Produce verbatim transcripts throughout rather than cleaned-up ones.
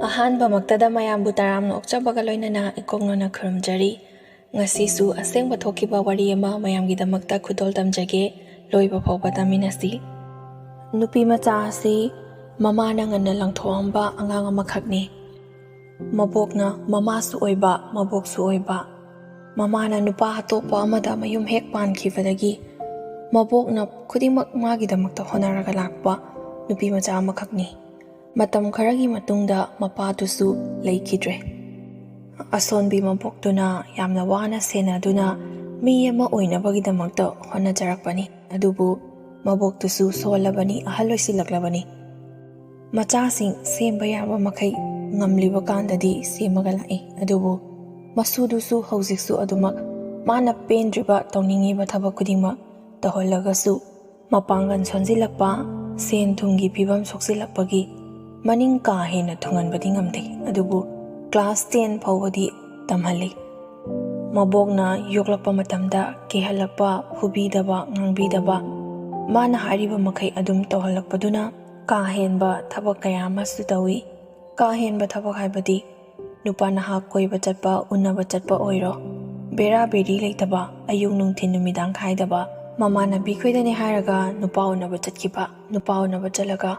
ꯑꯍꯥꯟꯕꯃꯛꯇꯗ ꯃꯌꯥꯝꯕꯨ ꯇꯔꯥꯝꯅ ꯑꯣꯛꯆꯕꯒ ꯂꯣꯏꯅꯅ ꯏꯀꯣꯛꯅꯣꯅ ꯈꯨꯔꯨꯝꯖꯔꯤ꯫ ꯉꯁꯤꯁꯨ ꯑꯁꯦꯡꯕ ꯊꯣꯛꯈꯤꯕ ꯋꯥꯔꯤ ꯑꯃ ꯃꯌꯥꯝꯒꯤꯗꯃꯛꯇ ꯈꯨꯗꯣꯜ ꯇꯝꯖꯒꯦ꯫ ꯂꯣꯏꯕ ꯐꯥꯎꯕ ꯇꯥꯃꯤꯟꯅꯁꯤ꯫ ꯅꯨꯄꯤ ꯃꯆꯥ ꯑꯁꯤ ꯃꯃꯥꯅ ꯉꯟꯅ ꯂꯪꯊꯣꯛꯑꯝꯕ ꯑꯉꯥꯡ ꯑꯃꯈꯛꯅꯤ꯫ ꯃꯕꯣꯛꯅ ꯃꯃꯥꯁꯨ ꯑꯣꯏꯕ, ꯃꯕꯣꯛꯁꯨ ꯑꯣꯏꯕ꯫ ꯃꯃꯥꯅ ꯅꯨꯄꯥ ꯑꯇꯣꯞꯄ ꯑꯃꯗ ꯃꯌꯨꯝ ꯍꯦꯛ ꯄꯥꯟꯈꯤꯕꯗꯒꯤ ꯃꯕꯣꯛꯅ ꯈꯨꯗꯤꯡꯃꯛ ꯃꯥꯒꯤꯗꯃꯛꯇ ꯍꯣꯠꯅꯔꯒ ꯂꯥꯛꯄ ꯅꯨꯄꯤ ꯃꯆꯥ ꯑꯃꯈꯛꯅꯤ꯫ ꯃꯇꯝ ꯈꯔꯒꯤ ꯃꯇꯨꯡꯗ ꯃꯄꯥꯗꯨꯁꯨ ꯂꯩꯈꯤꯗ꯭ꯔꯦ꯫ ꯑꯁꯣꯟꯕꯤ ꯃꯕꯣꯛꯇꯨꯅ ꯌꯥꯝꯅ ꯋꯥꯅ ꯁꯦꯟꯅꯗꯨꯅ ꯃꯤ ꯑꯃ ꯑꯣꯏꯅꯕꯒꯤꯗꯃꯛꯇ ꯍꯣꯠꯅꯖꯔꯛꯄꯅꯤ꯫ ꯑꯗꯨꯕꯨ ꯃꯕꯣꯛꯇꯨꯁꯨ ꯁꯣꯜꯂꯕꯅꯤ, ꯑꯍꯜ ꯑꯣꯏꯁꯤꯜꯂꯛꯂꯕꯅꯤ꯫ ꯃꯆꯥꯁꯤꯡ ꯁꯦꯝꯕ ꯌꯥꯕ ꯃꯈꯩ ꯉꯝꯂꯤꯕ ꯀꯥꯟꯗꯗꯤ ꯁꯦꯝꯃꯒ ꯂꯥꯛꯏ꯫ ꯑꯗꯨꯕꯨ ꯃꯁꯨꯗꯨꯁꯨ ꯍꯧꯖꯤꯛꯁꯨ ꯑꯗꯨꯃꯛ ꯃꯥꯅ ꯄꯦꯟꯗ꯭ꯔꯤꯕ, ꯇꯧꯅꯤꯡꯉꯤꯕ ꯊꯕꯛ ꯈꯨꯗꯤꯡꯃꯛ ꯇꯧꯍꯜꯂꯒꯁꯨ ꯃꯄꯥꯡꯒꯜ ꯁꯣꯟꯖꯤꯜꯂꯛꯄ, ꯁꯦꯟ ꯊꯨꯝꯒꯤ ꯐꯤꯕꯝ ꯁꯣꯛꯆꯤꯜꯂꯛꯄꯒꯤ ꯃꯅꯤꯡ ꯀꯥ ꯍꯦꯟꯅ ꯊꯨꯡꯍꯟꯕꯗꯤ ꯉꯝꯗꯦ꯫ ꯑꯗꯨꯕꯨ ꯀ꯭ꯂꯥꯁ ꯇꯦꯟ ꯐꯥꯎꯕꯗꯤ ꯇꯝꯍꯜꯂꯤ꯫ ꯃꯕꯣꯛꯅ ꯌꯣꯛꯂꯛꯄ ꯃꯇꯝꯗ ꯀꯤꯍꯜꯂꯛꯄ, ꯐꯨꯕꯤꯗꯕ, ꯉꯥꯡꯕꯤꯗꯕ, ꯃꯥꯅ ꯍꯥꯏꯔꯤꯕ ꯃꯈꯩ ꯑꯗꯨꯝ ꯇꯧꯍꯜꯂꯛꯄꯗꯨꯅ ꯀꯥ ꯍꯦꯟꯕ ꯊꯕꯛ ꯀꯌꯥ ꯑꯃꯁꯨ ꯇꯧꯏ꯫ ꯀꯥ ꯍꯦꯟꯕ ꯊꯕꯛ ꯍꯥꯏꯕꯗꯤ ꯅꯨꯄꯥ ꯅꯍꯥ ꯀꯣꯏꯕ ꯆꯠꯄ, ꯎꯅꯕ ꯆꯠꯄ ꯑꯣꯏꯔꯣ, ꯕꯦꯔꯥ ꯕꯦꯔꯤ ꯂꯩꯇꯕ, ꯑꯌꯨꯛ ꯅꯨꯡꯊꯤꯟ ꯅꯨꯃꯤꯗꯥꯡ ꯈꯥꯏꯗꯕ, ꯃꯃꯥꯟꯅꯕꯤꯈꯣꯏꯗꯅꯦ ꯍꯥꯏꯔꯒ ꯅꯨꯄꯥ ꯎꯅꯕ ꯆꯠꯈꯤꯕ, ꯅꯨꯄꯥ ꯎꯅꯕ ꯆꯠꯂꯒ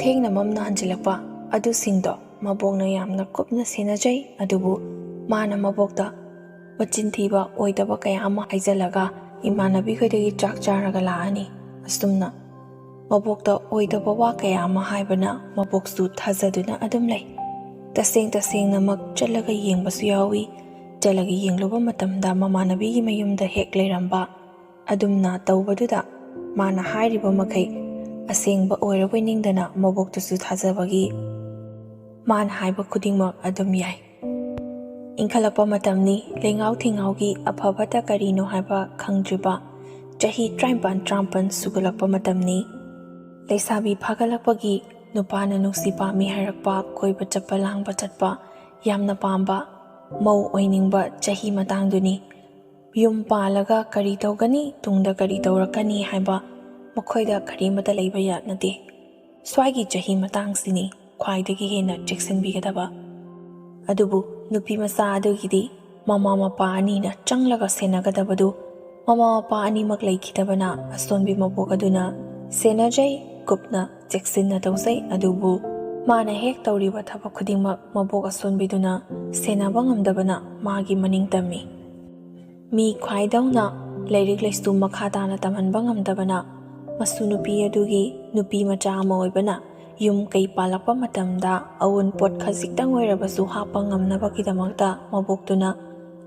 ꯊꯦꯡꯅ ꯃꯝꯅ ꯍꯟꯖꯤꯜꯂꯛꯄ, ꯑꯗꯨꯁꯤꯡꯗꯣ ꯃꯕꯣꯛꯅ ꯌꯥꯝꯅ ꯀꯨꯞꯅ ꯁꯦꯟꯅꯖꯩ꯫ ꯑꯗꯨꯕꯨ ꯃꯥꯅ ꯃꯕꯣꯛꯇ ꯃꯆꯤꯟ ꯊꯤꯕ, ꯑꯣꯏꯗꯕ ꯀꯌꯥ ꯑꯃ ꯍꯥꯏꯖꯜꯂꯒ ꯏꯃꯥꯟꯅꯕꯤꯈꯣꯏꯗꯒꯤ ꯆꯥꯛ ꯆꯥꯔꯒ ꯂꯥꯛꯑꯅꯤ꯫ ꯑꯁꯨꯝꯅ ꯃꯕꯣꯛꯇ ꯑꯣꯏꯗꯕ ꯋꯥ ꯀꯌꯥ ꯑꯃ ꯍꯥꯏꯕꯅ ꯃꯕꯣꯛꯁꯨ ꯊꯥꯖꯗꯨꯅ ꯑꯗꯨꯝ ꯂꯩ꯫ ꯇꯁꯦꯡ ꯇꯁꯦꯡꯅꯃꯛ ꯆꯠꯂꯒ ꯌꯦꯡꯕꯁꯨ ꯌꯥꯎꯏ꯫ ꯆꯠꯂꯒ ꯌꯦꯡꯂꯨꯕ ꯃꯇꯝꯗ ꯃꯃꯥꯟꯅꯕꯤꯒꯤ ꯃꯌꯨꯝꯗ ꯍꯦꯛ ꯂꯩꯔꯝꯕ꯫ ꯑꯗꯨꯝꯅ ꯇꯧꯕꯗꯨꯗ ꯃꯥꯅ ꯍꯥꯏꯔꯤꯕ ꯃꯈꯩ ꯑꯁꯦꯡꯕ ꯑꯣꯏꯔꯕꯣꯏ ꯅꯤꯡꯗꯅ ꯃꯕꯣꯛꯇꯨꯁꯨ ꯊꯥꯖꯕꯒꯤ ꯃꯥꯅ ꯍꯥꯏꯕ ꯈꯨꯗꯤꯡꯃꯛ ꯑꯗꯨꯝ ꯌꯥꯏ꯫ ꯏꯟꯈꯠꯂꯛꯄ ꯃꯇꯝꯅꯤ, ꯂꯩꯉꯥꯎ ꯊꯤꯉꯥꯎꯒꯤ ꯑꯐ ꯐꯠꯇ ꯀꯔꯤꯅꯣ ꯍꯥꯏꯕ ꯈꯪꯗ꯭ꯔꯤꯕ ꯆꯍꯤ ꯇꯔꯥꯅꯤꯄꯥꯟ, ꯇꯔꯥꯃꯥꯄꯟ ꯁꯨꯒꯠꯂꯛꯄ ꯃꯇꯝꯅꯤ꯫ ꯂꯩꯁꯥꯕꯤ ꯐꯥꯒꯠꯂꯛꯄꯒꯤ ꯅꯨꯄꯥꯅ ꯅꯨꯡꯁꯤ ꯄꯥꯝꯃꯤ ꯍꯥꯏꯔꯛꯄ, ꯀꯣꯏꯕ ꯆꯠꯄ, ꯂꯥꯡꯕ ꯆꯠꯄ ꯌꯥꯝꯅ ꯄꯥꯝꯕ, ꯃꯧ ꯑꯣꯏꯅꯤꯡꯕ ꯆꯍꯤ ꯃꯇꯥꯡꯗꯨꯅꯤ꯫ ꯌꯨꯝ ꯄꯥꯜꯂꯒ ꯀꯔꯤ ꯇꯧꯒꯅꯤ, ꯇꯨꯡꯗ ꯀꯔꯤ ꯇꯧꯔꯛꯀꯅꯤ ꯍꯥꯏꯕ ꯃꯈꯣꯏꯗ ꯀꯔꯤꯃꯠꯇ ꯂꯩꯕ ꯌꯥꯅꯗꯦ꯫ ꯁ꯭ꯋꯥꯏꯒꯤ ꯆꯍꯤ ꯃꯇꯥꯡꯁꯤꯅꯤ꯫ ꯈ꯭ꯋꯥꯏꯗꯒꯤ ꯍꯦꯟꯅ ꯆꯦꯛꯁꯤꯟꯕꯤꯒꯗꯕ꯫ ꯑꯗꯨꯕꯨ ꯅꯨꯄꯤ ꯃꯆꯥ ꯑꯗꯨꯒꯤꯗꯤ ꯃꯃꯥ ꯃꯄꯥ ꯑꯅꯤꯅ ꯆꯪꯂꯒ ꯁꯦꯟꯅꯒꯗꯕꯗꯨ ꯃꯃꯥ ꯃꯄꯥ ꯑꯅꯤꯃꯛ ꯂꯩꯈꯤꯗꯕꯅ ꯑꯁꯣꯟꯕꯤ ꯃꯕꯣꯛ ꯑꯗꯨꯅ ꯁꯦꯟꯅꯖꯩ, ꯀꯨꯞꯅ ꯆꯦꯛꯁꯤꯟꯅ ꯇꯧꯖꯩ꯫ ꯑꯗꯨꯕꯨ ꯃꯥꯅ ꯍꯦꯛ ꯇꯧꯔꯤꯕ ꯊꯕꯛ ꯈꯨꯗꯤꯡꯃꯛ ꯃꯕꯣꯛ ꯑꯁꯣꯟꯕꯤꯗꯨꯅ ꯁꯦꯟꯅꯕ ꯉꯝꯗꯕꯅ ꯃꯥꯒꯤ ꯃꯅꯤꯡ ꯇꯝꯃꯤ꯫ ꯃꯤ ꯈ꯭ꯋꯥꯏꯗꯧꯅ ꯂꯥꯏꯔꯤꯛ ꯂꯥꯏꯁꯨ ꯃꯈꯥ ꯇꯥꯅ ꯇꯝꯍꯟꯕ ꯉꯝꯗꯕꯅ ꯃꯁꯨ ꯅꯨꯄꯤ ꯑꯗꯨꯒꯤ ꯅꯨꯄꯤ ꯃꯆꯥ ꯑꯃ ꯑꯣꯏꯕꯅ ꯌꯨꯝ ꯀꯩ ꯄꯥꯜꯂꯛꯄ ꯃꯇꯝꯗ ꯑꯋꯨꯟꯄꯣꯠ ꯈꯖꯤꯛꯇꯪ ꯑꯣꯏꯔꯕꯁꯨ ꯍꯥꯞꯄ ꯉꯝꯅꯕꯒꯤꯗꯃꯛꯇ ꯃꯕꯣꯛꯇꯨꯅ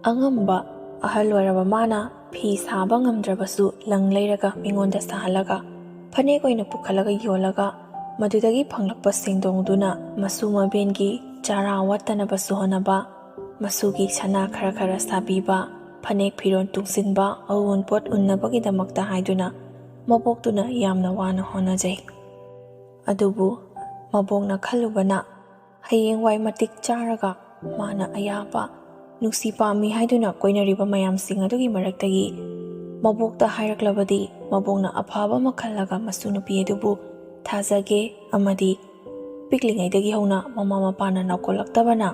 ꯑꯉꯝꯕ ꯑꯍꯜ ꯑꯣꯏꯔꯕ ꯃꯥꯅ ꯐꯤ ꯁꯥꯕ ꯉꯝꯗ꯭ꯔꯕꯁꯨ ꯂꯪ ꯂꯩꯔꯒ ꯃꯤꯉꯣꯟꯗ ꯁꯥꯍꯜꯂꯒ ꯐꯅꯦꯛ ꯑꯣꯏꯅ ꯄꯨꯈꯠꯂꯒ ꯌꯣꯜꯂꯒ ꯃꯗꯨꯗꯒꯤ ꯐꯪꯂꯛꯄ ꯁꯦꯟꯗꯣꯡꯗꯨꯅ ꯃꯁꯨ ꯃꯕꯦꯟꯒꯤ ꯆꯥꯔꯥ ꯋꯥꯠꯇꯅꯕꯁꯨ ꯍꯣꯠꯅꯕ, ꯃꯁꯨꯒꯤ ꯁꯅꯥ ꯈꯔ ꯈꯔ ꯁꯥꯕꯤꯕ, ꯐꯅꯦꯛ ꯐꯤꯔꯣꯜ ꯇꯨꯡꯁꯤꯟꯕ, ꯑꯋꯨꯟꯄꯣꯠ ꯎꯟꯅꯕꯒꯤꯗꯃꯛꯇ ꯍꯥꯏꯗꯨꯅ ꯃꯕꯣꯛꯇꯨꯅ ꯌꯥꯝꯅ ꯋꯥꯅ ꯍꯣꯠꯅꯖꯩ꯫ ꯑꯗꯨꯕꯨ ꯃꯕꯣꯛꯅ ꯈꯜꯂꯨꯕꯅ ꯍꯌꯦꯡꯋꯥꯏ ꯃꯇꯤꯛ ꯆꯥꯔꯒ ꯃꯥꯅ ꯑꯌꯥꯕ ꯅꯨꯡꯁꯤ ꯄꯥꯝꯃꯤ ꯍꯥꯏꯗꯨꯅ ꯀꯣꯏꯅꯔꯤꯕ ꯃꯌꯥꯝꯁꯤꯡ ꯑꯗꯨꯒꯤ ꯃꯔꯛꯇꯒꯤ ꯃꯕꯣꯛꯇ ꯍꯥꯏꯔꯛꯂꯕꯗꯤ ꯃꯕꯣꯛꯅ ꯑꯐꯕ ꯑꯃ ꯈꯜꯂꯒ ꯃꯁꯨ ꯅꯨꯄꯤ ꯑꯗꯨꯕꯨ ꯊꯥꯖꯒꯦ ꯑꯃꯗꯤ ꯄꯤꯛꯂꯤꯉꯩꯗꯒꯤ ꯍꯧꯅ ꯃꯃꯥ ꯃꯄꯥꯅ ꯅꯥꯎꯀꯣꯜꯂꯛꯇꯕꯅ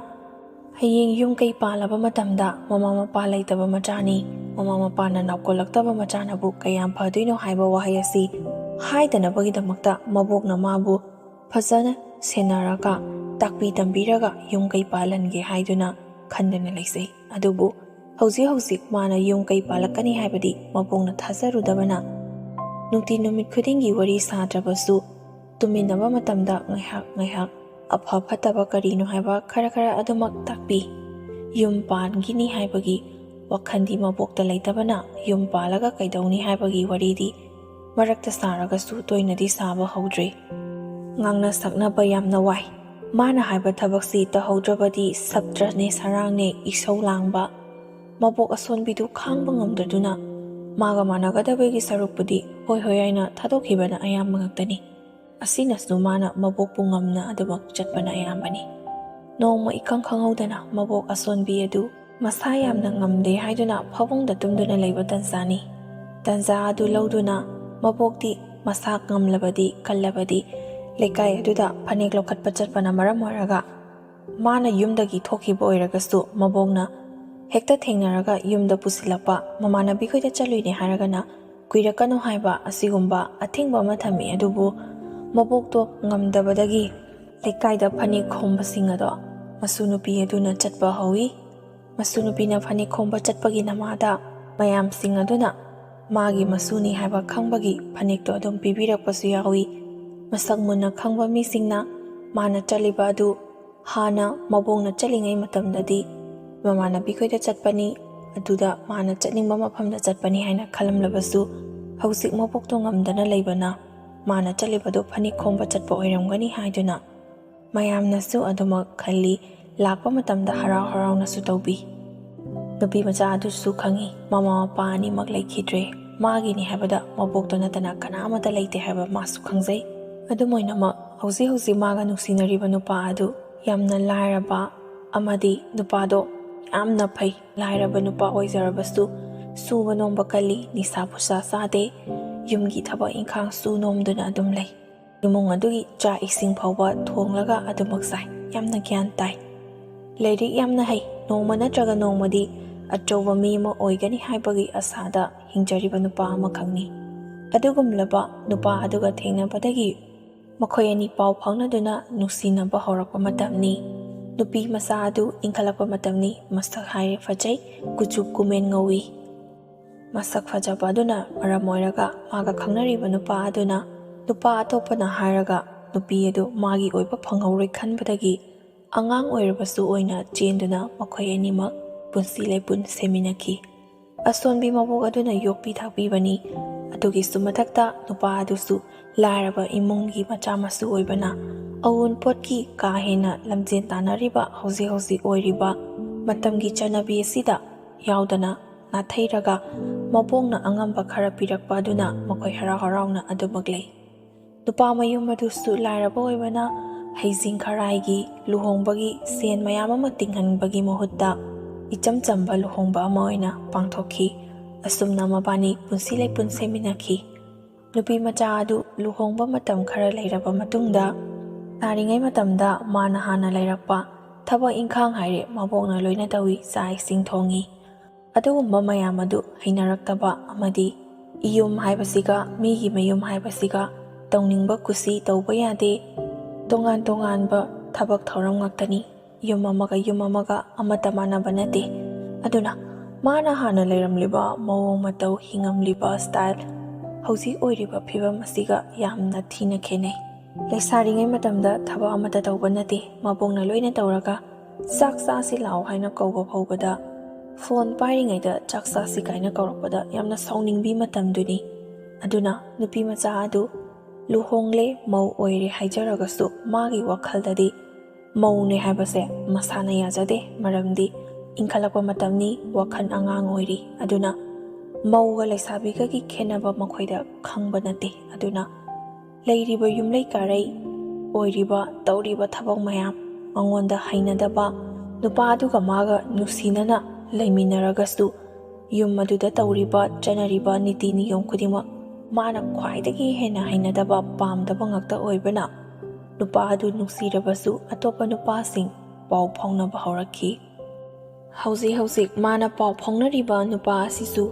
ꯍꯌꯦꯡ ꯌꯨꯝ ꯀꯩ ꯄꯥꯜꯂꯕ ꯃꯇꯝꯗ ꯃꯃꯥ ꯃꯄꯥ ꯂꯩꯇꯕ ꯃꯆꯥꯅꯤ, ꯃꯃꯥ ꯃꯄꯥꯅ ꯅꯥꯎꯀꯣꯜꯂꯛꯇꯕ ꯃꯆꯥꯅꯕꯨ ꯀꯌꯥꯝ ꯐꯗꯣꯏꯅꯣ ꯍꯥꯏꯕ ꯋꯥꯍꯩ ꯑꯁꯤ ꯍꯥꯏꯗꯅꯕꯒꯤꯗꯃꯛꯇ ꯃꯕꯣꯛꯅ ꯃꯥꯕꯨ ꯐꯖꯅ ꯁꯦꯟꯅꯔꯒ ꯇꯥꯛꯄꯤ ꯇꯝꯕꯤꯔꯒ ꯌꯨꯝ ꯀꯩ ꯄꯥꯜꯍꯟꯒꯦ ꯍꯥꯏꯗꯨꯅ ꯈꯟꯗꯨꯅ ꯂꯩꯖꯩ꯫ ꯑꯗꯨꯕꯨ ꯍꯧꯖꯤꯛ ꯍꯧꯖꯤꯛ ꯃꯥꯅ ꯌꯨꯝ ꯀꯩ ꯄꯥꯜꯂꯛꯀꯅꯤ ꯍꯥꯏꯕꯗꯤ ꯃꯕꯣꯛꯅ ꯊꯥꯖꯔꯨꯗꯕꯅ ꯅꯨꯡꯇꯤ ꯅꯨꯃꯤꯠ ꯈꯨꯗꯤꯡꯒꯤ ꯋꯥꯔꯤ ꯁꯥꯗ꯭ꯔꯕꯁꯨ ꯇꯨꯝꯃꯤꯟꯅꯕ ꯃꯇꯝꯗ ꯉꯥꯏꯍꯥꯛ ꯉꯥꯏꯍꯥꯛ ꯑꯐ ꯐꯠꯇꯕ ꯀꯔꯤꯅꯣ ꯍꯥꯏꯕ ꯈꯔ ꯈꯔ ꯑꯗꯨꯃꯛ ꯇꯥꯛꯄꯤ꯫ ꯌꯨꯝ ꯄꯥꯟꯈꯤꯅꯤ ꯍꯥꯏꯕꯒꯤ ꯋꯥꯈꯜꯗꯤ ꯃꯕꯣꯛꯇ ꯂꯩꯇꯕꯅ ꯌꯨꯝ ꯄꯥꯜꯂꯒ ꯀꯩꯗꯧꯅꯤ ꯍꯥꯏꯕꯒꯤ ꯋꯥꯔꯤꯗꯤ ꯃꯔꯛꯇ ꯁꯥꯔꯒꯁꯨ ꯇꯣꯏꯅꯗꯤ ꯁꯥꯕ ꯍꯧꯗ꯭ꯔꯤ꯫ ꯉꯥꯡꯅ ꯁꯛꯅꯕ ꯌꯥꯝꯅ ꯋꯥꯏ꯫ ꯃꯥꯅ ꯍꯥꯏꯕ ꯊꯕꯛꯁꯤ ꯇꯧꯍꯧꯗ꯭ꯔꯕꯗꯤ ꯁꯞꯇ꯭ꯔꯅꯦ ꯁꯔꯥꯡꯅꯦ ꯏꯁꯧ ꯂꯥꯡꯕ꯫ ꯃꯕꯣꯛ ꯑꯁꯣꯟꯕꯤꯗꯨ ꯈꯥꯡꯕ ꯉꯝꯗꯗꯨꯅ ꯃꯥꯒ ꯃꯥꯟꯅꯒꯗꯕꯒꯤ ꯁꯔꯨꯛꯄꯨꯗꯤ ꯍꯣꯏ ꯍꯣꯏ ꯍꯥꯏꯅ ꯊꯥꯗꯣꯛꯈꯤꯕꯅ ꯑꯌꯥꯝꯕ ꯉꯥꯛꯇꯅꯤ꯫ ꯑꯁꯤꯅꯁꯨ ꯃꯥꯅ ꯃꯕꯣꯛꯄꯨ ꯉꯝꯅ ꯑꯗꯨꯃꯛ ꯆꯠꯄꯅ ꯑꯌꯥꯝꯕꯅꯤ꯫ ꯅꯣꯡꯃ ꯏꯈꯪ ꯈꯪꯍꯧꯗꯅ ꯃꯕꯣꯛ ꯑꯁꯣꯟꯕꯤ ꯑꯗꯨ ꯃꯁꯥ ꯌꯥꯝꯅ ꯉꯝꯗꯦ ꯍꯥꯏꯗꯨꯅ ꯐꯃꯨꯡꯗ ꯇꯨꯝꯗꯨꯅ ꯂꯩꯕ ꯇꯟꯖꯥꯅꯤ꯫ ꯇꯟꯖꯥ ꯑꯗꯨ ꯂꯧꯗꯨꯅ ꯃꯕꯣꯛꯇꯤ ꯃꯁꯥ ꯉꯝꯂꯕꯗꯤ ꯀꯜꯂꯕꯗꯤ ꯂꯩꯀꯥꯏ ꯑꯗꯨꯗ ꯐꯅꯦꯛ ꯂꯧꯈꯠꯄ ꯆꯠꯄꯅ ꯃꯔꯝ ꯑꯣꯏꯔꯒ ꯃꯥꯅ ꯌꯨꯝꯗꯒꯤ ꯊꯣꯛꯈꯤꯕ ꯑꯣꯏꯔꯒꯁꯨ ꯃꯕꯣꯛꯅ ꯍꯦꯛꯇ ꯊꯦꯡꯅꯔꯒ ꯌꯨꯝꯗ ꯄꯨꯁꯤꯜꯂꯛꯄ, ꯃꯃꯥꯟꯅꯕꯤꯈꯣꯏꯗ ꯆꯠꯂꯨꯏꯅꯦ ꯍꯥꯏꯔꯒꯅ ꯀꯨꯏꯔꯛꯀꯅꯨ ꯍꯥꯏꯕ ꯑꯁꯤꯒꯨꯝꯕ ꯑꯊꯤꯡꯕ ꯑꯃ ꯊꯝꯃꯤ꯫ ꯑꯗꯨꯕꯨ ꯃꯕꯣꯛꯇꯣ ꯉꯝꯗꯕꯗꯒꯤ ꯂꯩꯀꯥꯏꯗ ꯐꯅꯦꯛ ꯈꯣꯝꯕꯁꯤꯡ ꯑꯗꯣ ꯃꯁꯨ ꯅꯨꯄꯤ ꯑꯗꯨꯅ ꯆꯠꯄ ꯍꯧꯏ꯫ ꯃꯁꯨ ꯅꯨꯄꯤꯅ ꯐꯅꯦꯛ ꯈꯣꯝꯕ ꯆꯠꯄꯒꯤ ꯅꯃꯥꯗ ꯃꯌꯥꯝꯁꯤꯡ ꯑꯗꯨꯅ ꯃꯥꯒꯤ ꯃꯁꯨꯅꯤ ꯍꯥꯏꯕ ꯈꯪꯕꯒꯤ ꯐꯅꯦꯛꯇꯣ ꯑꯗꯨꯝ ꯄꯤꯕꯤꯔꯛꯄꯁꯨ ꯌꯥꯎꯏ꯫ ꯃꯁꯛ ꯃꯨꯟꯅ ꯈꯪꯕ ꯃꯤꯁꯤꯡꯅ ꯃꯥꯅ ꯆꯠꯂꯤꯕ ꯑꯗꯨ ꯍꯥꯟꯅ ꯃꯕꯣꯛꯅ ꯆꯠꯂꯤꯉꯩ ꯃꯇꯝꯗꯗꯤ ꯃꯃꯥꯟꯅꯕꯤꯈꯣꯏꯗ ꯆꯠꯄꯅꯤ, ꯑꯗꯨꯗ ꯃꯥꯅ ꯆꯠꯅꯤꯡꯕ ꯃꯐꯝꯗ ꯆꯠꯄꯅꯤ ꯍꯥꯏꯅ ꯈꯜꯂꯝꯂꯕꯁꯨ, ꯍꯧꯖꯤꯛ ꯃꯕꯣꯛꯇꯣ ꯉꯝꯗꯅ ꯂꯩꯕꯅ ꯃꯥꯅ ꯆꯠꯂꯤꯕꯗꯨ ꯐꯅꯦꯛ ꯈꯣꯝꯕ ꯆꯠꯄ ꯑꯣꯏꯔꯝꯒꯅꯤ ꯍꯥꯏꯗꯨꯅ ꯃꯌꯥꯝꯅꯁꯨ ꯑꯗꯨꯃꯛ ꯈꯜꯂꯤ꯫ ꯂꯥꯛꯄ ꯃꯇꯝꯗ ꯍꯔꯥꯎ ꯍꯔꯥꯎꯅꯁꯨ ꯇꯧꯕꯤ꯫ ꯅꯨꯄꯤ ꯃꯆꯥ ꯑꯗꯨꯁꯨ ꯈꯪꯏ, ꯃꯃꯥ ꯃꯄꯥ ꯑꯅꯤꯃꯛ ꯂꯩꯈꯤꯗ꯭ꯔꯦ꯫ ꯃꯥꯒꯤꯅꯤ ꯍꯥꯏꯕꯗ ꯃꯕꯣꯛꯇ ꯅꯠꯇꯅ ꯀꯅꯥ ꯑꯃꯠꯇ ꯂꯩꯇꯦ ꯍꯥꯏꯕ ꯃꯥꯁꯨ ꯈꯪꯖꯩ꯫ ꯑꯗꯨꯝ ꯑꯣꯏꯅꯃꯛ, ꯍꯧꯖꯤꯛ ꯍꯧꯖꯤꯛ ꯃꯥꯒ ꯅꯨꯡꯁꯤꯅꯔꯤꯕ ꯅꯨꯄꯥ ꯑꯗꯨ ꯌꯥꯝꯅ ꯂꯥꯏꯔꯕ ꯑꯃꯗꯤ ꯅꯨꯄꯥꯗꯣ ꯌꯥꯝꯅ ꯐꯩ, ꯂꯥꯏꯔꯕ ꯅꯨꯄꯥ ꯑꯣꯏꯖꯔꯕꯁꯨ ꯁꯨꯕ ꯅꯣꯝꯕ ꯀꯜꯂꯤ, ꯅꯤꯁꯥ ꯄꯨꯁꯥ ꯆꯥꯗꯦ, ꯌꯨꯝꯒꯤ ꯊꯕꯛ ꯏꯪꯈꯥꯡ ꯁꯨ ꯅꯣꯝꯗꯨꯅ ꯑꯗꯨꯝ ꯂꯩ꯫ ꯏꯃꯨꯡ ꯑꯗꯨꯒꯤ ꯆꯥꯛ ꯏꯁꯤꯡ ꯐꯥꯎꯕ ꯊꯣꯡꯂꯒ ꯑꯗꯨꯃꯛ ꯆꯥꯏ꯫ ꯌꯥꯝꯅ ꯒ꯭ꯌꯥꯟ ꯇꯥꯏ꯫ ꯂꯥꯏꯔꯤꯛ ꯌꯥꯝꯅ ꯍꯩ꯫ ꯅꯣꯡꯃ ꯅꯠꯇ꯭ꯔꯒ ꯅꯣꯡꯃꯗꯤ ꯑꯆꯧꯕ ꯃꯤ ꯑꯃ ꯑꯣꯏꯒꯅꯤ ꯍꯥꯏꯕꯒꯤ ꯑꯁꯥꯗ ꯍꯤꯡꯖꯔꯤꯕ ꯅꯨꯄꯥ ꯑꯃꯈꯛꯅꯤ꯫ ꯑꯗꯨꯒꯨꯝꯂꯕ ꯅꯨꯄꯥ ꯑꯗꯨꯒ ꯊꯦꯡꯅꯕꯗꯒꯤ ꯃꯈꯣꯏ ꯑꯅꯤ ꯄꯥꯎ ꯐꯥꯎꯅꯗꯨꯅ ꯅꯨꯡꯁꯤꯅꯕ ꯍꯧꯔꯛꯄ ꯃꯇꯝꯅꯤ꯫ ꯅꯨꯄꯤ ꯃꯆꯥ ꯑꯗꯨ ꯏꯟꯈꯠꯂꯛꯄ ꯃꯇꯝꯅꯤ꯫ ꯃꯁꯛ ꯍꯥꯏꯔꯦ ꯐꯖꯩ, ꯀꯨꯆꯨ ꯀꯨꯃꯦꯟ ꯉꯧꯏ꯫ ꯃꯁꯛ ꯐꯖꯕ ꯑꯗꯨꯅ ꯃꯔꯝ ꯑꯣꯏꯔꯒ ꯃꯥꯒ ꯈꯪꯅꯔꯤꯕ ꯅꯨꯄꯥ ꯑꯗꯨꯅ ꯅꯨꯄꯥ ꯑꯇꯣꯞꯄꯅ ꯍꯥꯏꯔꯒ ꯅꯨꯄꯤ ꯑꯗꯨ ꯃꯥꯒꯤ ꯑꯣꯏꯕ ꯐꯪꯍꯧꯔꯣꯏ ꯈꯟꯕꯗꯒꯤ ꯑꯉꯥꯡ ꯑꯣꯏꯔꯕꯁꯨ ꯑꯣꯏꯅ ꯆꯦꯟꯗꯨꯅ ꯃꯈꯣꯏ ꯑꯅꯤꯃꯛ ꯄꯨꯟꯁꯤ ꯂꯩꯄꯨꯟ ꯁꯦꯝꯃꯤꯟꯅꯈꯤ꯫ ꯑꯁꯣꯟꯕꯤ ꯃꯕꯣꯛ ꯑꯗꯨꯅ ꯌꯣꯛꯄꯤ ꯊꯥꯛꯄꯤꯕꯅꯤ꯫ ꯑꯗꯨꯒꯤꯁꯨ ꯃꯊꯛꯇ ꯅꯨꯄꯥ ꯑꯗꯨꯁꯨ ꯂꯥꯏꯔꯕ ꯏꯃꯨꯡꯒꯤ ꯃꯆꯥ ꯃꯁꯨ ꯑꯣꯏꯕꯅ ꯑꯋꯨꯟꯄꯣꯠꯀꯤ ꯀꯥ ꯍꯦꯟꯅ ꯂꯝꯖꯦꯟ ꯇꯥꯟꯅꯔꯤꯕ ꯍꯧꯖꯤꯛ ꯍꯧꯖꯤꯛ ꯑꯣꯏꯔꯤꯕ ꯃꯇꯝꯒꯤ ꯆꯠꯅꯕꯤ ꯑꯁꯤꯗ ꯌꯥꯎꯗꯅ ꯅꯥꯊꯩꯔꯒ ꯃꯕꯣꯛꯅ ꯑꯉꯝꯕ ꯈꯔ ꯄꯤꯔꯛꯄ ꯑꯗꯨꯅ ꯃꯈꯣꯏ ꯍꯔꯥꯎ ꯍꯔꯥꯎꯅ ꯑꯗꯨꯃꯛ ꯂꯩ꯫ ꯅꯨꯄꯥ ꯃꯌꯨꯝ ꯑꯗꯨꯁꯨ ꯂꯥꯏꯔꯕ ꯑꯣꯏꯕꯅ ꯍꯩꯖꯤꯡ ꯈꯔꯥꯏꯒꯤ ꯂꯨꯍꯣꯡꯕꯒꯤ ꯁꯦꯟ ꯃꯌꯥꯝ ꯑꯃ ꯇꯤꯡꯍꯟꯕꯒꯤ ꯃꯍꯨꯠꯇ ꯏꯆꯝ ꯆꯝꯕ ꯂꯨꯍꯣꯡꯕ ꯑꯃ ꯑꯣꯏꯅ ꯄꯥꯡꯊꯣꯛꯈꯤ꯫ ꯑꯁꯨꯝꯅ ꯃꯕꯥꯅꯤ ꯄꯨꯟꯁꯤ ꯂꯩꯄꯨꯟ ꯁꯦꯝꯃꯤꯟꯅꯈꯤ꯫ ꯅꯨꯄꯤ ꯃꯆꯥ ꯑꯗꯨ ꯂꯨꯍꯣꯡꯕ ꯃꯇꯝ ꯈꯔ ꯂꯩꯔꯕ ꯃꯇꯨꯡꯗ, ꯂꯩꯁꯥꯔꯤꯉꯩ ꯃꯇꯝꯗ ꯃꯥꯅ ꯍꯥꯟꯅ ꯂꯩꯔꯛꯄ ꯊꯕꯛ ꯏꯪꯈꯥꯡ ꯍꯥꯏꯔꯦ ꯃꯕꯣꯛꯅ ꯂꯣꯏꯅ ꯇꯧꯏ, ꯆꯥꯛ ꯏꯁꯤꯡ ꯊꯣꯡꯏ꯫ ꯑꯗꯨꯒꯨꯝꯕ ꯃꯌꯥꯝ ꯑꯗꯨ ꯍꯩꯅꯔꯛꯇꯕ ꯑꯃꯗꯤ ꯏꯌꯨꯝ ꯍꯥꯏꯕꯁꯤꯒ ꯃꯤꯒꯤ ꯃꯌꯨꯝ ꯍꯥꯏꯕꯁꯤꯒ ꯇꯧꯅꯤꯡꯕ ꯀꯨꯁꯤ ꯇꯧꯕ ꯌꯥꯗꯦ, ꯇꯣꯉꯥꯟ ꯇꯣꯉꯥꯟꯕ ꯊꯕꯛ ꯊꯧꯔꯝ ꯉꯥꯛꯇꯅꯤ꯫ ꯌꯨꯝ ꯑꯃꯒ ꯌꯨꯝ ꯑꯃꯒ ꯑꯃꯠꯇ ꯃꯥꯟꯅꯕ ꯅꯠꯇꯦ꯫ ꯑꯗꯨꯅ ꯃꯥꯅ ꯍꯥꯟꯅ ꯂꯩꯔꯝꯂꯤꯕ ꯃꯑꯣꯡ ꯃꯇꯧ, ꯍꯤꯡꯉꯝꯂꯤꯕ style, ꯍꯧꯖꯤꯛ ꯑꯣꯏꯔꯤꯕ ꯐꯤꯕꯝ ꯑꯁꯤꯒ ꯌꯥꯝꯅ ꯊꯤꯅ ꯈꯦꯠꯅꯩ꯫ ꯂꯩꯁꯥꯔꯤꯉꯩ ꯃꯇꯝꯗ ꯊꯕꯛ ꯑꯃꯠꯇ ꯇꯧꯕ ꯅꯠꯇꯦ, ꯃꯕꯣꯛꯅ ꯂꯣꯏꯅ ꯇꯧꯔꯒ ꯆꯥꯛ ꯆꯥꯁꯤ ꯂꯥꯛꯑꯣ ꯍꯥꯏꯅ ꯀꯧꯕ ꯐꯥꯎꯕꯗ ꯐꯣꯟ ꯄꯥꯏꯔꯤꯉꯩꯗ ꯆꯥꯛ ꯆꯥꯁꯤ ꯀꯥꯏꯅ ꯀꯧꯔꯛꯄꯗ ꯌꯥꯝꯅ ꯁꯥꯎꯅꯤꯡꯕꯤ ꯃꯇꯝꯗꯨꯅꯤ꯫ ꯑꯗꯨꯅ ꯅꯨꯄꯤ ꯃꯆꯥ ꯑꯗꯨ ꯂꯨꯍꯣꯡꯂꯦ, ꯃꯧ ꯑꯣꯏꯔꯦ ꯍꯥꯏꯖꯔꯒꯁꯨ ꯃꯥꯒꯤ ꯋꯥꯈꯜꯗꯗꯤ ꯃꯧꯅꯦ ꯍꯥꯏꯕꯁꯦ ꯃꯁꯥꯅ ꯌꯥꯖꯗꯦ꯫ ꯃꯔꯝꯗꯤ ꯏꯟꯈꯠꯂꯛꯄ ꯃꯇꯝꯅꯤ, ꯋꯥꯈꯜ ꯑꯉꯥꯡ ꯑꯣꯏꯔꯤ꯫ ꯑꯗꯨꯅ ꯃꯧꯒ ꯂꯩꯁꯥꯕꯤꯒꯒꯤ ꯈꯦꯠꯅꯕ ꯃꯈꯣꯏꯗ ꯈꯪꯕ ꯅꯠꯇꯦ꯫ ꯑꯗꯨꯅ ꯂꯩꯔꯤꯕ ꯌꯨꯝꯂꯩ ꯀꯥꯔꯩ, ꯑꯣꯏꯔꯤꯕ ꯇꯧꯔꯤꯕ ꯊꯕꯛ ꯃꯌꯥꯝ ꯃꯉꯣꯟꯗ ꯍꯩꯅꯗꯕ, ꯅꯨꯄꯥ ꯑꯗꯨꯒ ꯃꯥꯒ ꯅꯨꯡꯁꯤꯅꯅ ꯂꯩꯃꯤꯟꯅꯔꯒꯁꯨ ꯌꯨꯝ ꯑꯗꯨꯗ ꯇꯧꯔꯤꯕ ꯆꯠꯅꯔꯤꯕ ꯅꯤꯇꯤ ꯅꯤꯌꯣꯝ ꯈꯨꯗꯤꯡꯃꯛ ꯃꯥꯅ ꯈ꯭ꯋꯥꯏꯗꯒꯤ ꯍꯦꯟꯅ ꯍꯩꯅꯗꯕ, ꯄꯥꯝꯗꯕ ꯉꯥꯛꯇ ꯑꯣꯏꯕꯅ ꯅꯨꯄꯥ ꯑꯗꯨ ꯅꯨꯡꯁꯤꯔꯕꯁꯨ ꯑꯇꯣꯞꯄ ꯅꯨꯄꯥꯁꯤꯡ ꯄꯥꯎ ꯐꯥꯎꯅꯕ ꯍꯧꯔꯛꯈꯤ꯫ ꯍꯧꯖꯤꯛ ꯍꯧꯖꯤꯛ ꯃꯥꯅ ꯄꯥꯎ ꯐꯥꯎꯅꯔꯤꯕ ꯅꯨꯄꯥ ꯑꯁꯤꯁꯨ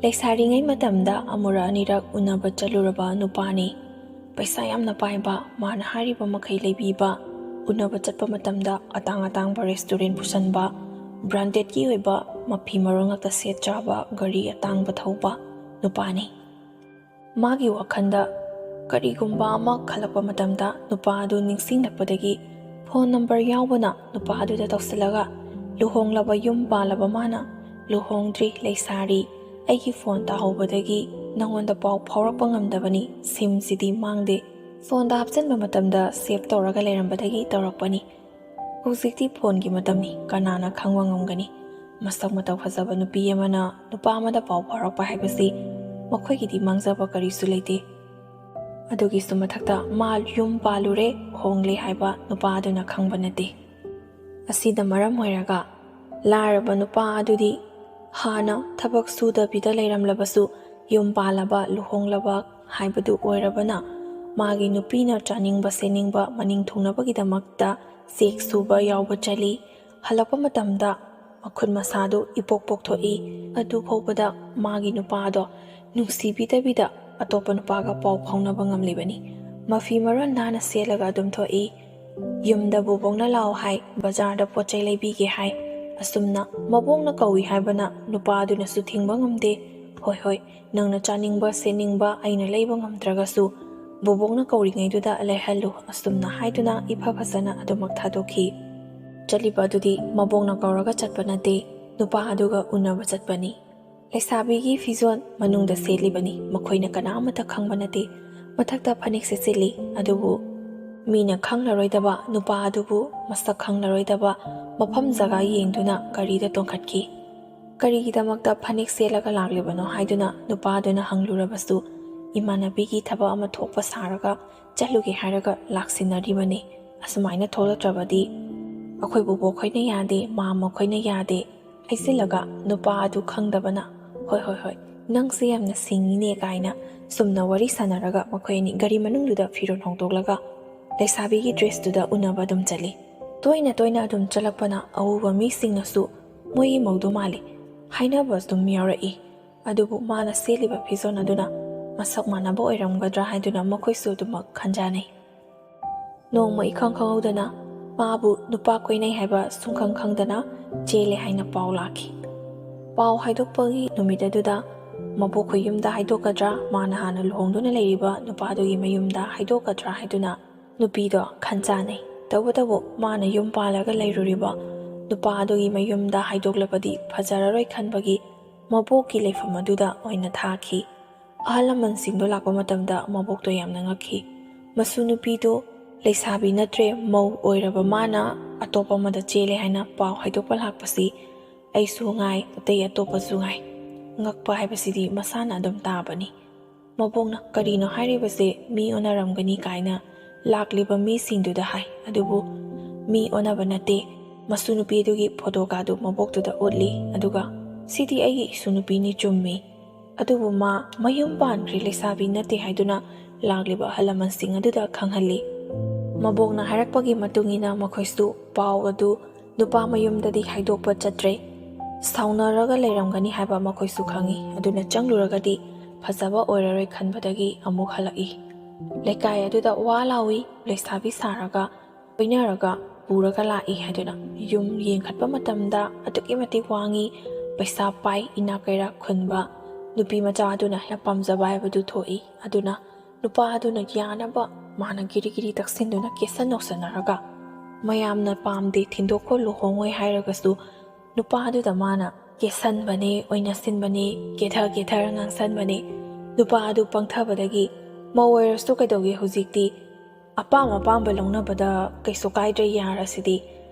ꯂꯩꯁꯥꯔꯤꯉꯩ ꯃꯇꯝꯗ ꯑꯃꯨꯔꯛ ꯑꯅꯤꯔꯛ ꯎꯅꯕ ꯆꯠꯂꯨꯔꯕ ꯅꯨꯄꯥꯅꯤ꯫ ꯄꯩꯁꯥ ꯌꯥꯝꯅ ꯄꯥꯏꯕ, ꯃꯥꯅ ꯍꯥꯏꯔꯤꯕ ꯃꯈꯩ ꯂꯩꯕꯤꯕ, ꯎꯅꯕ ꯆꯠꯄ ꯃꯇꯝꯗ ꯑꯇꯥꯡ ꯑꯇꯥꯡꯕ restaurant ꯄꯨꯁꯟꯕ, brandedꯀꯤ ꯑꯣꯏꯕ ꯃꯐꯤ ꯃꯔꯣꯟ ꯉꯥꯛꯇ ꯁꯦꯠ ꯆꯥꯕ, ꯒꯥꯔꯤ ꯑꯇꯥꯡꯕ ꯊꯧꯕ ꯅꯨꯄꯥꯅꯤ꯫ ꯃꯥꯒꯤ ꯋꯥꯈꯜꯗ ꯀꯔꯤꯒꯨꯝꯕ ꯑꯃ ꯈꯜꯂꯛꯄ ꯃꯇꯝꯗ ꯅꯨꯄꯥ ꯑꯗꯨ ꯅꯤꯡꯁꯤꯡꯂꯛꯄꯗꯒꯤ phone number ꯌꯥꯎꯕꯅ ꯅꯨꯄꯥ ꯑꯗꯨꯗ ꯇꯧꯁꯤꯜꯂꯒ, "ꯂꯨꯍꯣꯡꯂꯕ, ꯌꯨꯝ ꯄꯥꯜꯂꯕ ꯃꯥꯅ?" "ꯂꯨꯍꯣꯡꯗ꯭ꯔꯤ, ꯂꯩꯁꯥꯔꯤ꯫ ꯑꯩꯒꯤ phone ꯇꯥꯍꯧꯕꯗꯒꯤ ꯅꯉꯣꯟꯗ ꯄꯥꯎ ꯐꯥꯎꯔꯛꯄ ꯉꯝꯗꯕꯅꯤ꯫ SIMꯁꯤꯗꯤ ꯃꯥꯡꯗꯦ꯫ Phoneꯗ ꯍꯥꯞꯆꯤꯟꯕ ꯃꯇꯝꯗ save ꯇꯧꯔꯒ ꯂꯩꯔꯝꯕꯗꯒꯤ ꯇꯧꯔꯛꯄꯅꯤ꯫ ꯍꯧꯖꯤꯛꯇꯤ phoneꯒꯤ ꯃꯇꯝꯅꯤ, ꯀꯅꯥꯅ ꯈꯪꯕ ꯉꯝꯒꯅꯤ?" ꯃꯁꯛ ꯃꯇꯧ ꯐꯖꯕ ꯅꯨꯄꯤ ꯑꯃꯅ ꯅꯨꯄꯥ ꯑꯃꯗ ꯄꯥꯎ ꯐꯥꯎꯔꯛꯄ ꯍꯥꯏꯕꯁꯤ ꯃꯈꯣꯏꯒꯤꯗꯤ ꯃꯥꯡꯖꯕ ꯀꯔꯤꯁꯨ ꯂꯩꯇꯦ꯫ ꯑꯗꯨꯒꯤꯁꯨ ꯃꯊꯛꯇ ꯃꯥ ꯌꯨꯝ ꯄꯥꯜꯂꯨꯔꯦ, ꯍꯣꯡꯂꯦ ꯍꯥꯏꯕ ꯅꯨꯄꯥ ꯑꯗꯨꯅ ꯈꯪꯕ ꯅꯠꯇꯦ꯫ ꯑꯁꯤꯅ ꯃꯔꯝ ꯑꯣꯏꯔꯒ ꯂꯥꯏꯔꯕ ꯅꯨꯄꯥ ꯑꯗꯨꯗꯤ ꯍꯥꯟꯅ ꯊꯕꯛ ꯁꯨꯗꯕꯤꯗ ꯂꯩꯔꯝꯂꯕꯁꯨ, ꯌꯨꯝ ꯄꯥꯜꯂꯕ, ꯂꯨꯍꯣꯡꯂꯕ, ꯍꯥꯏꯕꯗꯨ ꯑꯣꯏꯔꯕꯅ, ꯃꯥꯒꯤ ꯅꯨꯄꯤꯅ ꯆꯥꯅꯤꯡꯕ ꯁꯦꯠꯅꯤꯡꯕ ꯃꯅꯤꯡ ꯊꯨꯡꯅꯕꯒꯤꯗꯃꯛꯇ ꯆꯦꯛ ꯁꯨꯕ ꯌꯥꯎꯕ ꯆꯠꯂꯤ꯫ ꯍꯜꯂꯛꯄ ꯃꯇꯝꯗ ꯃꯈꯨꯠ ꯃꯁꯥꯗꯨ ꯏꯄꯣꯛ ꯄꯣꯛꯊꯣꯛꯏ꯫ ꯑꯗꯨ ꯐꯥꯎꯕꯗ ꯃꯥꯒꯤ ꯅꯨꯄꯥꯗꯣ ꯅꯨꯡꯁꯤꯕꯤꯗꯕꯤꯗ ꯑꯇꯣꯞꯄ ꯅꯨꯄꯥꯒ ꯄꯥꯎ ꯐꯥꯎꯅꯕ ꯉꯝꯂꯤꯕꯅꯤ꯫ ꯃꯐꯤ ꯃꯔꯣꯟ ꯅꯥꯟꯅ ꯁꯦꯠꯂꯒ ꯑꯗꯨꯝ ꯊꯣꯛꯏ꯫ ꯌꯨꯝꯗ ꯕꯣꯕꯣꯛꯅ ꯂꯥꯛꯑꯣ ꯍꯥꯏ, ꯕꯖꯥꯔꯗ ꯄꯣꯠ ꯆꯩ ꯂꯩꯕꯤꯒꯦ ꯍꯥꯏ꯫ ꯑꯁꯨꯝꯅ ꯃꯕꯣꯛꯅ ꯀꯧꯏ ꯍꯥꯏꯕꯅ ꯅꯨꯄꯥ ꯑꯗꯨꯅꯁꯨ ꯊꯤꯡꯕ ꯉꯝꯗꯦ꯫ "ꯍꯣꯏ, ꯍꯣꯏ, ꯅꯪꯅ ꯆꯥꯅꯤꯡꯕ ꯁꯦꯠꯅꯤꯡꯕ ꯑꯩꯅ ꯂꯩꯕ ꯉꯝꯗ꯭ꯔꯒꯁꯨ ꯕꯣꯕꯣꯛꯅ ꯀꯧꯔꯤꯉꯩꯗꯨꯗ ꯂꯩꯍꯜꯂꯨ", ꯑꯁꯨꯝꯅ ꯍꯥꯏꯗꯨꯅ ꯏꯐ ꯐꯖꯅ ꯑꯗꯨꯃꯛ ꯊꯥꯗꯣꯛꯈꯤ꯫ ꯆꯠꯂꯤꯕ ꯑꯗꯨꯗꯤ ꯃꯕꯣꯛꯅ ꯀꯧꯔꯒ ꯆꯠꯄ ꯅꯠꯇꯦ, ꯅꯨꯄꯥ ꯑꯗꯨꯒ ꯎꯅꯕ ꯆꯠꯄꯅꯤ꯫ ꯂꯩꯁꯥꯕꯤꯒꯤ ꯐꯤꯖꯣꯜ ꯃꯅꯨꯡꯗ ꯁꯦꯠꯂꯤꯕꯅꯤ, ꯃꯈꯣꯏꯅ ꯀꯅꯥ ꯑꯃꯠꯇ ꯈꯪꯕ ꯅꯠꯇꯦ꯫ ꯃꯊꯛꯇ ꯐꯅꯦꯛ ꯁꯦꯠꯆꯤꯜꯂꯤ, ꯑꯗꯨꯕꯨ ꯃꯤꯅ ꯈꯪꯂꯔꯣꯏꯗꯕ ꯅꯨꯄꯥ ꯑꯗꯨꯕꯨ ꯃꯁꯛ ꯈꯪꯂꯔꯣꯏꯗꯕ ꯃꯐꯝ ꯖꯒꯥ ꯌꯦꯡꯗꯨꯅ ꯒꯥꯔꯤꯗ ꯇꯣꯡꯈꯠꯈꯤ꯫ ꯀꯔꯤꯒꯤꯗꯃꯛꯇ ꯐꯅꯦꯛ ꯁꯦꯠꯂꯒ ꯂꯥꯛꯂꯤꯕꯅꯣ ꯍꯥꯏꯗꯨꯅ ꯅꯨꯄꯥ ꯑꯗꯨꯅ ꯍꯪꯂꯨꯔꯕꯁꯨ, "ꯏꯃꯥꯟꯅꯕꯤꯒꯤ ꯊꯕꯛ ꯑꯃ ꯊꯣꯛꯄ ꯁꯥꯔꯒ ꯆꯠꯂꯨꯒꯦ ꯍꯥꯏꯔꯒ ꯂꯥꯛꯁꯤꯟꯅꯔꯤꯕꯅꯤ꯫ ꯑꯁꯨꯃꯥꯏꯅ ꯊꯣꯛꯂꯛꯇ꯭ꯔꯕꯗꯤ ꯑꯩꯈꯣꯏ ꯕꯣꯕꯣꯛ ꯈꯣꯏꯅ ꯌꯥꯗꯦ, ꯃꯥꯝꯃ ꯈꯣꯏꯅ ꯌꯥꯗꯦ" ꯍꯥꯏꯖꯤꯜꯂꯒ ꯅꯨꯄꯥ ꯑꯗꯨ ꯈꯪꯗꯕꯅ, "ꯍꯣꯏ, ꯍꯣꯏ, ꯍꯣꯏ, ꯅꯪꯁꯦ ꯌꯥꯝꯅ ꯁꯤꯡꯉꯤꯅꯦ" ꯀꯥꯏꯅ ꯆꯨꯝꯅ ꯋꯥꯔꯤ ꯁꯥꯟꯅꯔꯒ ꯃꯈꯣꯏ ꯑꯅꯤ ꯒꯥꯔꯤ ꯃꯅꯨꯡꯗꯨꯗ ꯐꯤꯔꯣꯜ ꯍꯣꯡꯗꯣꯛꯂꯒ ꯂꯩꯁꯥꯕꯤꯒꯤ ꯗ꯭ꯔꯦꯁꯇꯨꯗ ꯎꯅꯕ ꯑꯗꯨꯝ ꯆꯠꯂꯤ꯫ ꯇꯣꯏꯅ ꯇꯣꯏꯅ ꯑꯗꯨꯝ ꯆꯠꯂꯛꯄꯅ ꯑꯎꯕ ꯃꯤꯁꯤꯡꯅꯁꯨ ꯃꯣꯏꯒꯤ ꯃꯧꯗꯣ ꯃꯥꯜꯂꯤ ꯍꯥꯏꯅꯕ ꯑꯗꯨꯝ ꯌꯥꯎꯔꯛꯏ꯫ ꯑꯗꯨꯕꯨ ꯃꯥꯅ ꯁꯦꯠꯂꯤꯕ ꯐꯤꯖꯣꯜ ꯑꯗꯨꯅ ꯃꯁꯛ ꯃꯥꯟꯅꯕ ꯑꯣꯏꯔꯝꯒꯗ꯭ꯔꯥ ꯍꯥꯏꯗꯨꯅ ꯃꯈꯣꯏꯁꯨ ꯑꯗꯨꯃꯛ ꯈꯟꯖꯥꯅꯩ꯫ ꯅꯣꯡꯃ ꯏꯈꯪ ꯈꯪꯍꯧꯗꯅ ꯃꯥꯕꯨ ꯅꯨꯄꯥ ꯀꯣꯏꯅꯩ ꯍꯥꯏꯕ ꯁꯨꯡꯈꯪ ꯈꯪꯗꯅ ꯆꯦꯜꯂꯦ ꯍꯥꯏꯅ ꯄꯥꯎ ꯂꯥꯛꯈꯤ꯫ ꯄꯥꯎ ꯍꯥꯏꯗꯣꯛꯄꯒꯤ ꯅꯨꯃꯤꯠ ꯑꯗꯨꯗ ꯃꯕꯣꯛꯈꯣꯏ ꯌꯨꯝꯗ ꯍꯥꯏꯗꯣꯛꯀꯗ꯭ꯔꯥ, ꯃꯥꯅ ꯍꯥꯟꯅ ꯂꯨꯍꯣꯡꯗꯨꯅ ꯂꯩꯔꯤꯕ ꯅꯨꯄꯥꯗꯨꯒꯤ ꯃꯌꯨꯝꯗ ꯍꯥꯏꯗꯣꯛꯀꯗ꯭ꯔꯥ ꯍꯥꯏꯗꯨꯅ ꯅꯨꯄꯤꯗꯣ ꯈꯟ ꯆꯥꯅꯩ꯫ ꯇꯧꯕꯇꯕꯨ ꯃꯥꯅ ꯌꯨꯝ ꯄꯥꯜꯂꯒ ꯂꯩꯔꯨꯔꯤꯕ ꯅꯨꯄꯥ ꯑꯗꯨꯒꯤ ꯃꯌꯨꯝꯗ ꯍꯥꯏꯗꯣꯛꯂꯕꯗꯤ ꯐꯖꯔꯔꯣꯏ ꯈꯟꯕꯒꯤ ꯃꯕꯣꯛꯀꯤ ꯂꯩꯐꯝ ꯑꯗꯨꯗ ꯑꯣꯏꯅ ꯊꯥꯈꯤ꯫ ꯑꯍꯜ ꯂꯃꯟꯁꯤꯡꯗꯣ ꯂꯥꯛꯄ ꯃꯇꯝꯗ ꯃꯕꯣꯛꯇꯣ ꯌꯥꯝꯅ ꯉꯛꯈꯤ꯫ ꯃꯁꯨ ꯅꯨꯄꯤꯗꯨ ꯂꯩꯁꯥꯕꯤ ꯅꯠꯇ꯭ꯔꯦ, ꯃꯧ ꯑꯣꯏꯔꯕ ꯃꯥꯅ ꯑꯇꯣꯞꯄ ꯑꯃꯗ ꯆꯦꯜꯂꯦ ꯍꯥꯏꯅ ꯄꯥꯎ ꯍꯥꯏꯗꯣꯛꯄ ꯂꯥꯛꯄꯁꯤ ꯑꯩꯁꯨ ꯉꯥꯏ, ꯑꯇꯩ ꯑꯇꯣꯞꯄꯁꯨ ꯉꯥꯏ꯫ ꯉꯛꯄ ꯍꯥꯏꯕꯁꯤꯗꯤ ꯃꯁꯥꯅ ꯑꯗꯨꯝ ꯇꯥꯕꯅꯤ꯫ ꯃꯕꯣꯛꯅ "ꯀꯔꯤꯅꯣ ꯍꯥꯏꯔꯤꯕꯁꯦ, ꯃꯤ ꯑꯣꯟꯅꯔꯝꯒꯅꯤ" ꯀꯥꯏꯅ ꯂꯥꯛꯂꯤꯕ ꯃꯤꯁꯤꯡꯗꯨꯗ ꯍꯥꯏ꯫ ꯑꯗꯨꯕꯨ ꯃꯤ ꯑꯣꯟꯅꯕ ꯅꯠꯇꯦ꯫ ꯃꯁꯨ ꯅꯨꯄꯤ ꯑꯗꯨꯒꯤ ꯐꯣꯇꯣꯒꯗꯨ ꯃꯕꯣꯛꯇꯨꯗ ꯎꯠꯂꯤ꯫ ꯑꯗꯨꯒ "ꯁꯤꯗꯤ ꯑꯩꯒꯤ ꯏꯁꯨ ꯅꯨꯄꯤꯅꯤ, ꯆꯨꯝꯃꯤ꯫ ꯑꯗꯨꯕꯨ ꯃꯥ ꯃꯌꯨꯝ ꯄꯥꯟꯈ꯭ꯔꯦ, ꯂꯩꯁꯥꯕꯤ ꯅꯠꯇꯦ ꯍꯥꯏꯗꯨꯅ ꯂꯥꯛꯂꯤꯕ ꯑꯍꯜ ꯂꯃꯟꯁꯤꯡ ꯑꯗꯨꯗ ꯈꯪꯍꯜꯂꯤ꯫ ꯃꯕꯣꯛꯅ ꯍꯥꯏꯔꯛꯄꯒꯤ ꯃꯇꯨꯡ ꯏꯟꯅ ꯃꯈꯣꯏꯁꯨ ꯄꯥꯎ ꯑꯗꯨ ꯅꯨꯄꯥ ꯃꯌꯨꯝꯗꯗꯤ ꯍꯥꯏꯗꯣꯛꯄ ꯆꯠꯇ꯭ꯔꯦ꯫ ꯁꯥꯎꯅꯔꯒ ꯂꯩꯔꯝꯒꯅꯤ ꯍꯥꯏꯕ ꯃꯈꯣꯏꯁꯨ ꯈꯪꯏ꯫ ꯑꯗꯨꯅ ꯆꯪꯂꯨꯔꯒꯗꯤ ꯐꯖꯕ ꯑꯣꯏꯔꯔꯣꯏ ꯈꯟꯕꯗꯒꯤ ꯑꯃꯨꯛ ꯍꯜꯂꯛꯏ꯫ ꯂꯩꯀꯥꯏ ꯑꯗꯨꯗ ꯋꯥ ꯂꯥꯎꯏ, ꯂꯩꯁꯥꯕꯤ ꯁꯥꯔꯒ ꯀꯣꯏꯅꯔꯒ ꯄꯨꯔꯒ ꯂꯥꯛꯏ ꯍꯥꯏꯗꯨꯅ꯫ ꯌꯨꯝ ꯌꯦꯡꯈꯠꯄ ꯃꯇꯝꯗ ꯑꯗꯨꯛꯀꯤ ꯃꯇꯤꯛ ꯋꯥꯡꯏ, ꯄꯩꯁꯥ ꯄꯥꯏ, ꯏꯅꯥꯛ ꯀꯩꯔꯥꯛ ꯈꯨꯟꯕ ꯅꯨꯄꯤ ꯃꯆꯥ ꯑꯗꯨꯅ ꯍꯦꯛ ꯄꯥꯝꯖꯕ ꯍꯥꯏꯕꯗꯨ ꯊꯣꯛꯏ꯫ ꯑꯗꯨꯅ ꯅꯨꯄꯥ ꯑꯗꯨꯅ ꯌꯥꯅꯕ ꯃꯥꯅ ꯒꯤꯔꯤ ꯒꯤꯔꯤ ꯇꯛꯁꯤꯟꯗꯨꯅ ꯀꯦꯁꯟ ꯅꯧꯁꯟꯅꯔꯒ, ꯃꯌꯥꯝꯅ ꯄꯥꯝꯗꯦ, ꯊꯤꯟꯗꯣꯛꯈꯣ, ꯂꯨꯍꯣꯡꯉꯣꯏ ꯍꯥꯏꯔꯒꯁꯨ ꯅꯨꯄꯥ ꯑꯗꯨꯗ ꯃꯥꯅ ꯀꯦꯁꯟꯕꯅꯦ, ꯑꯣꯏꯅꯁꯤꯟꯕꯅꯦ, ꯀꯦꯊ ꯀꯦꯊꯔ ꯉꯥꯡꯁꯟꯕꯅꯦ꯫ ꯅꯨꯄꯥ ꯑꯗꯨ ꯄꯪꯊꯕꯗꯒꯤ ꯃꯧ ꯑꯣꯏꯔꯁꯨ ꯀꯩꯗꯧꯒꯦ, ꯍꯧꯖꯤꯛꯇꯤ ꯑꯄꯥꯝ ꯑꯄꯥꯝꯕ ꯂꯧꯅꯕꯗ ꯀꯩꯁꯨ ꯀꯥꯏꯗ꯭ꯔꯦ, ꯌꯥꯔꯁꯤꯗꯤ꯫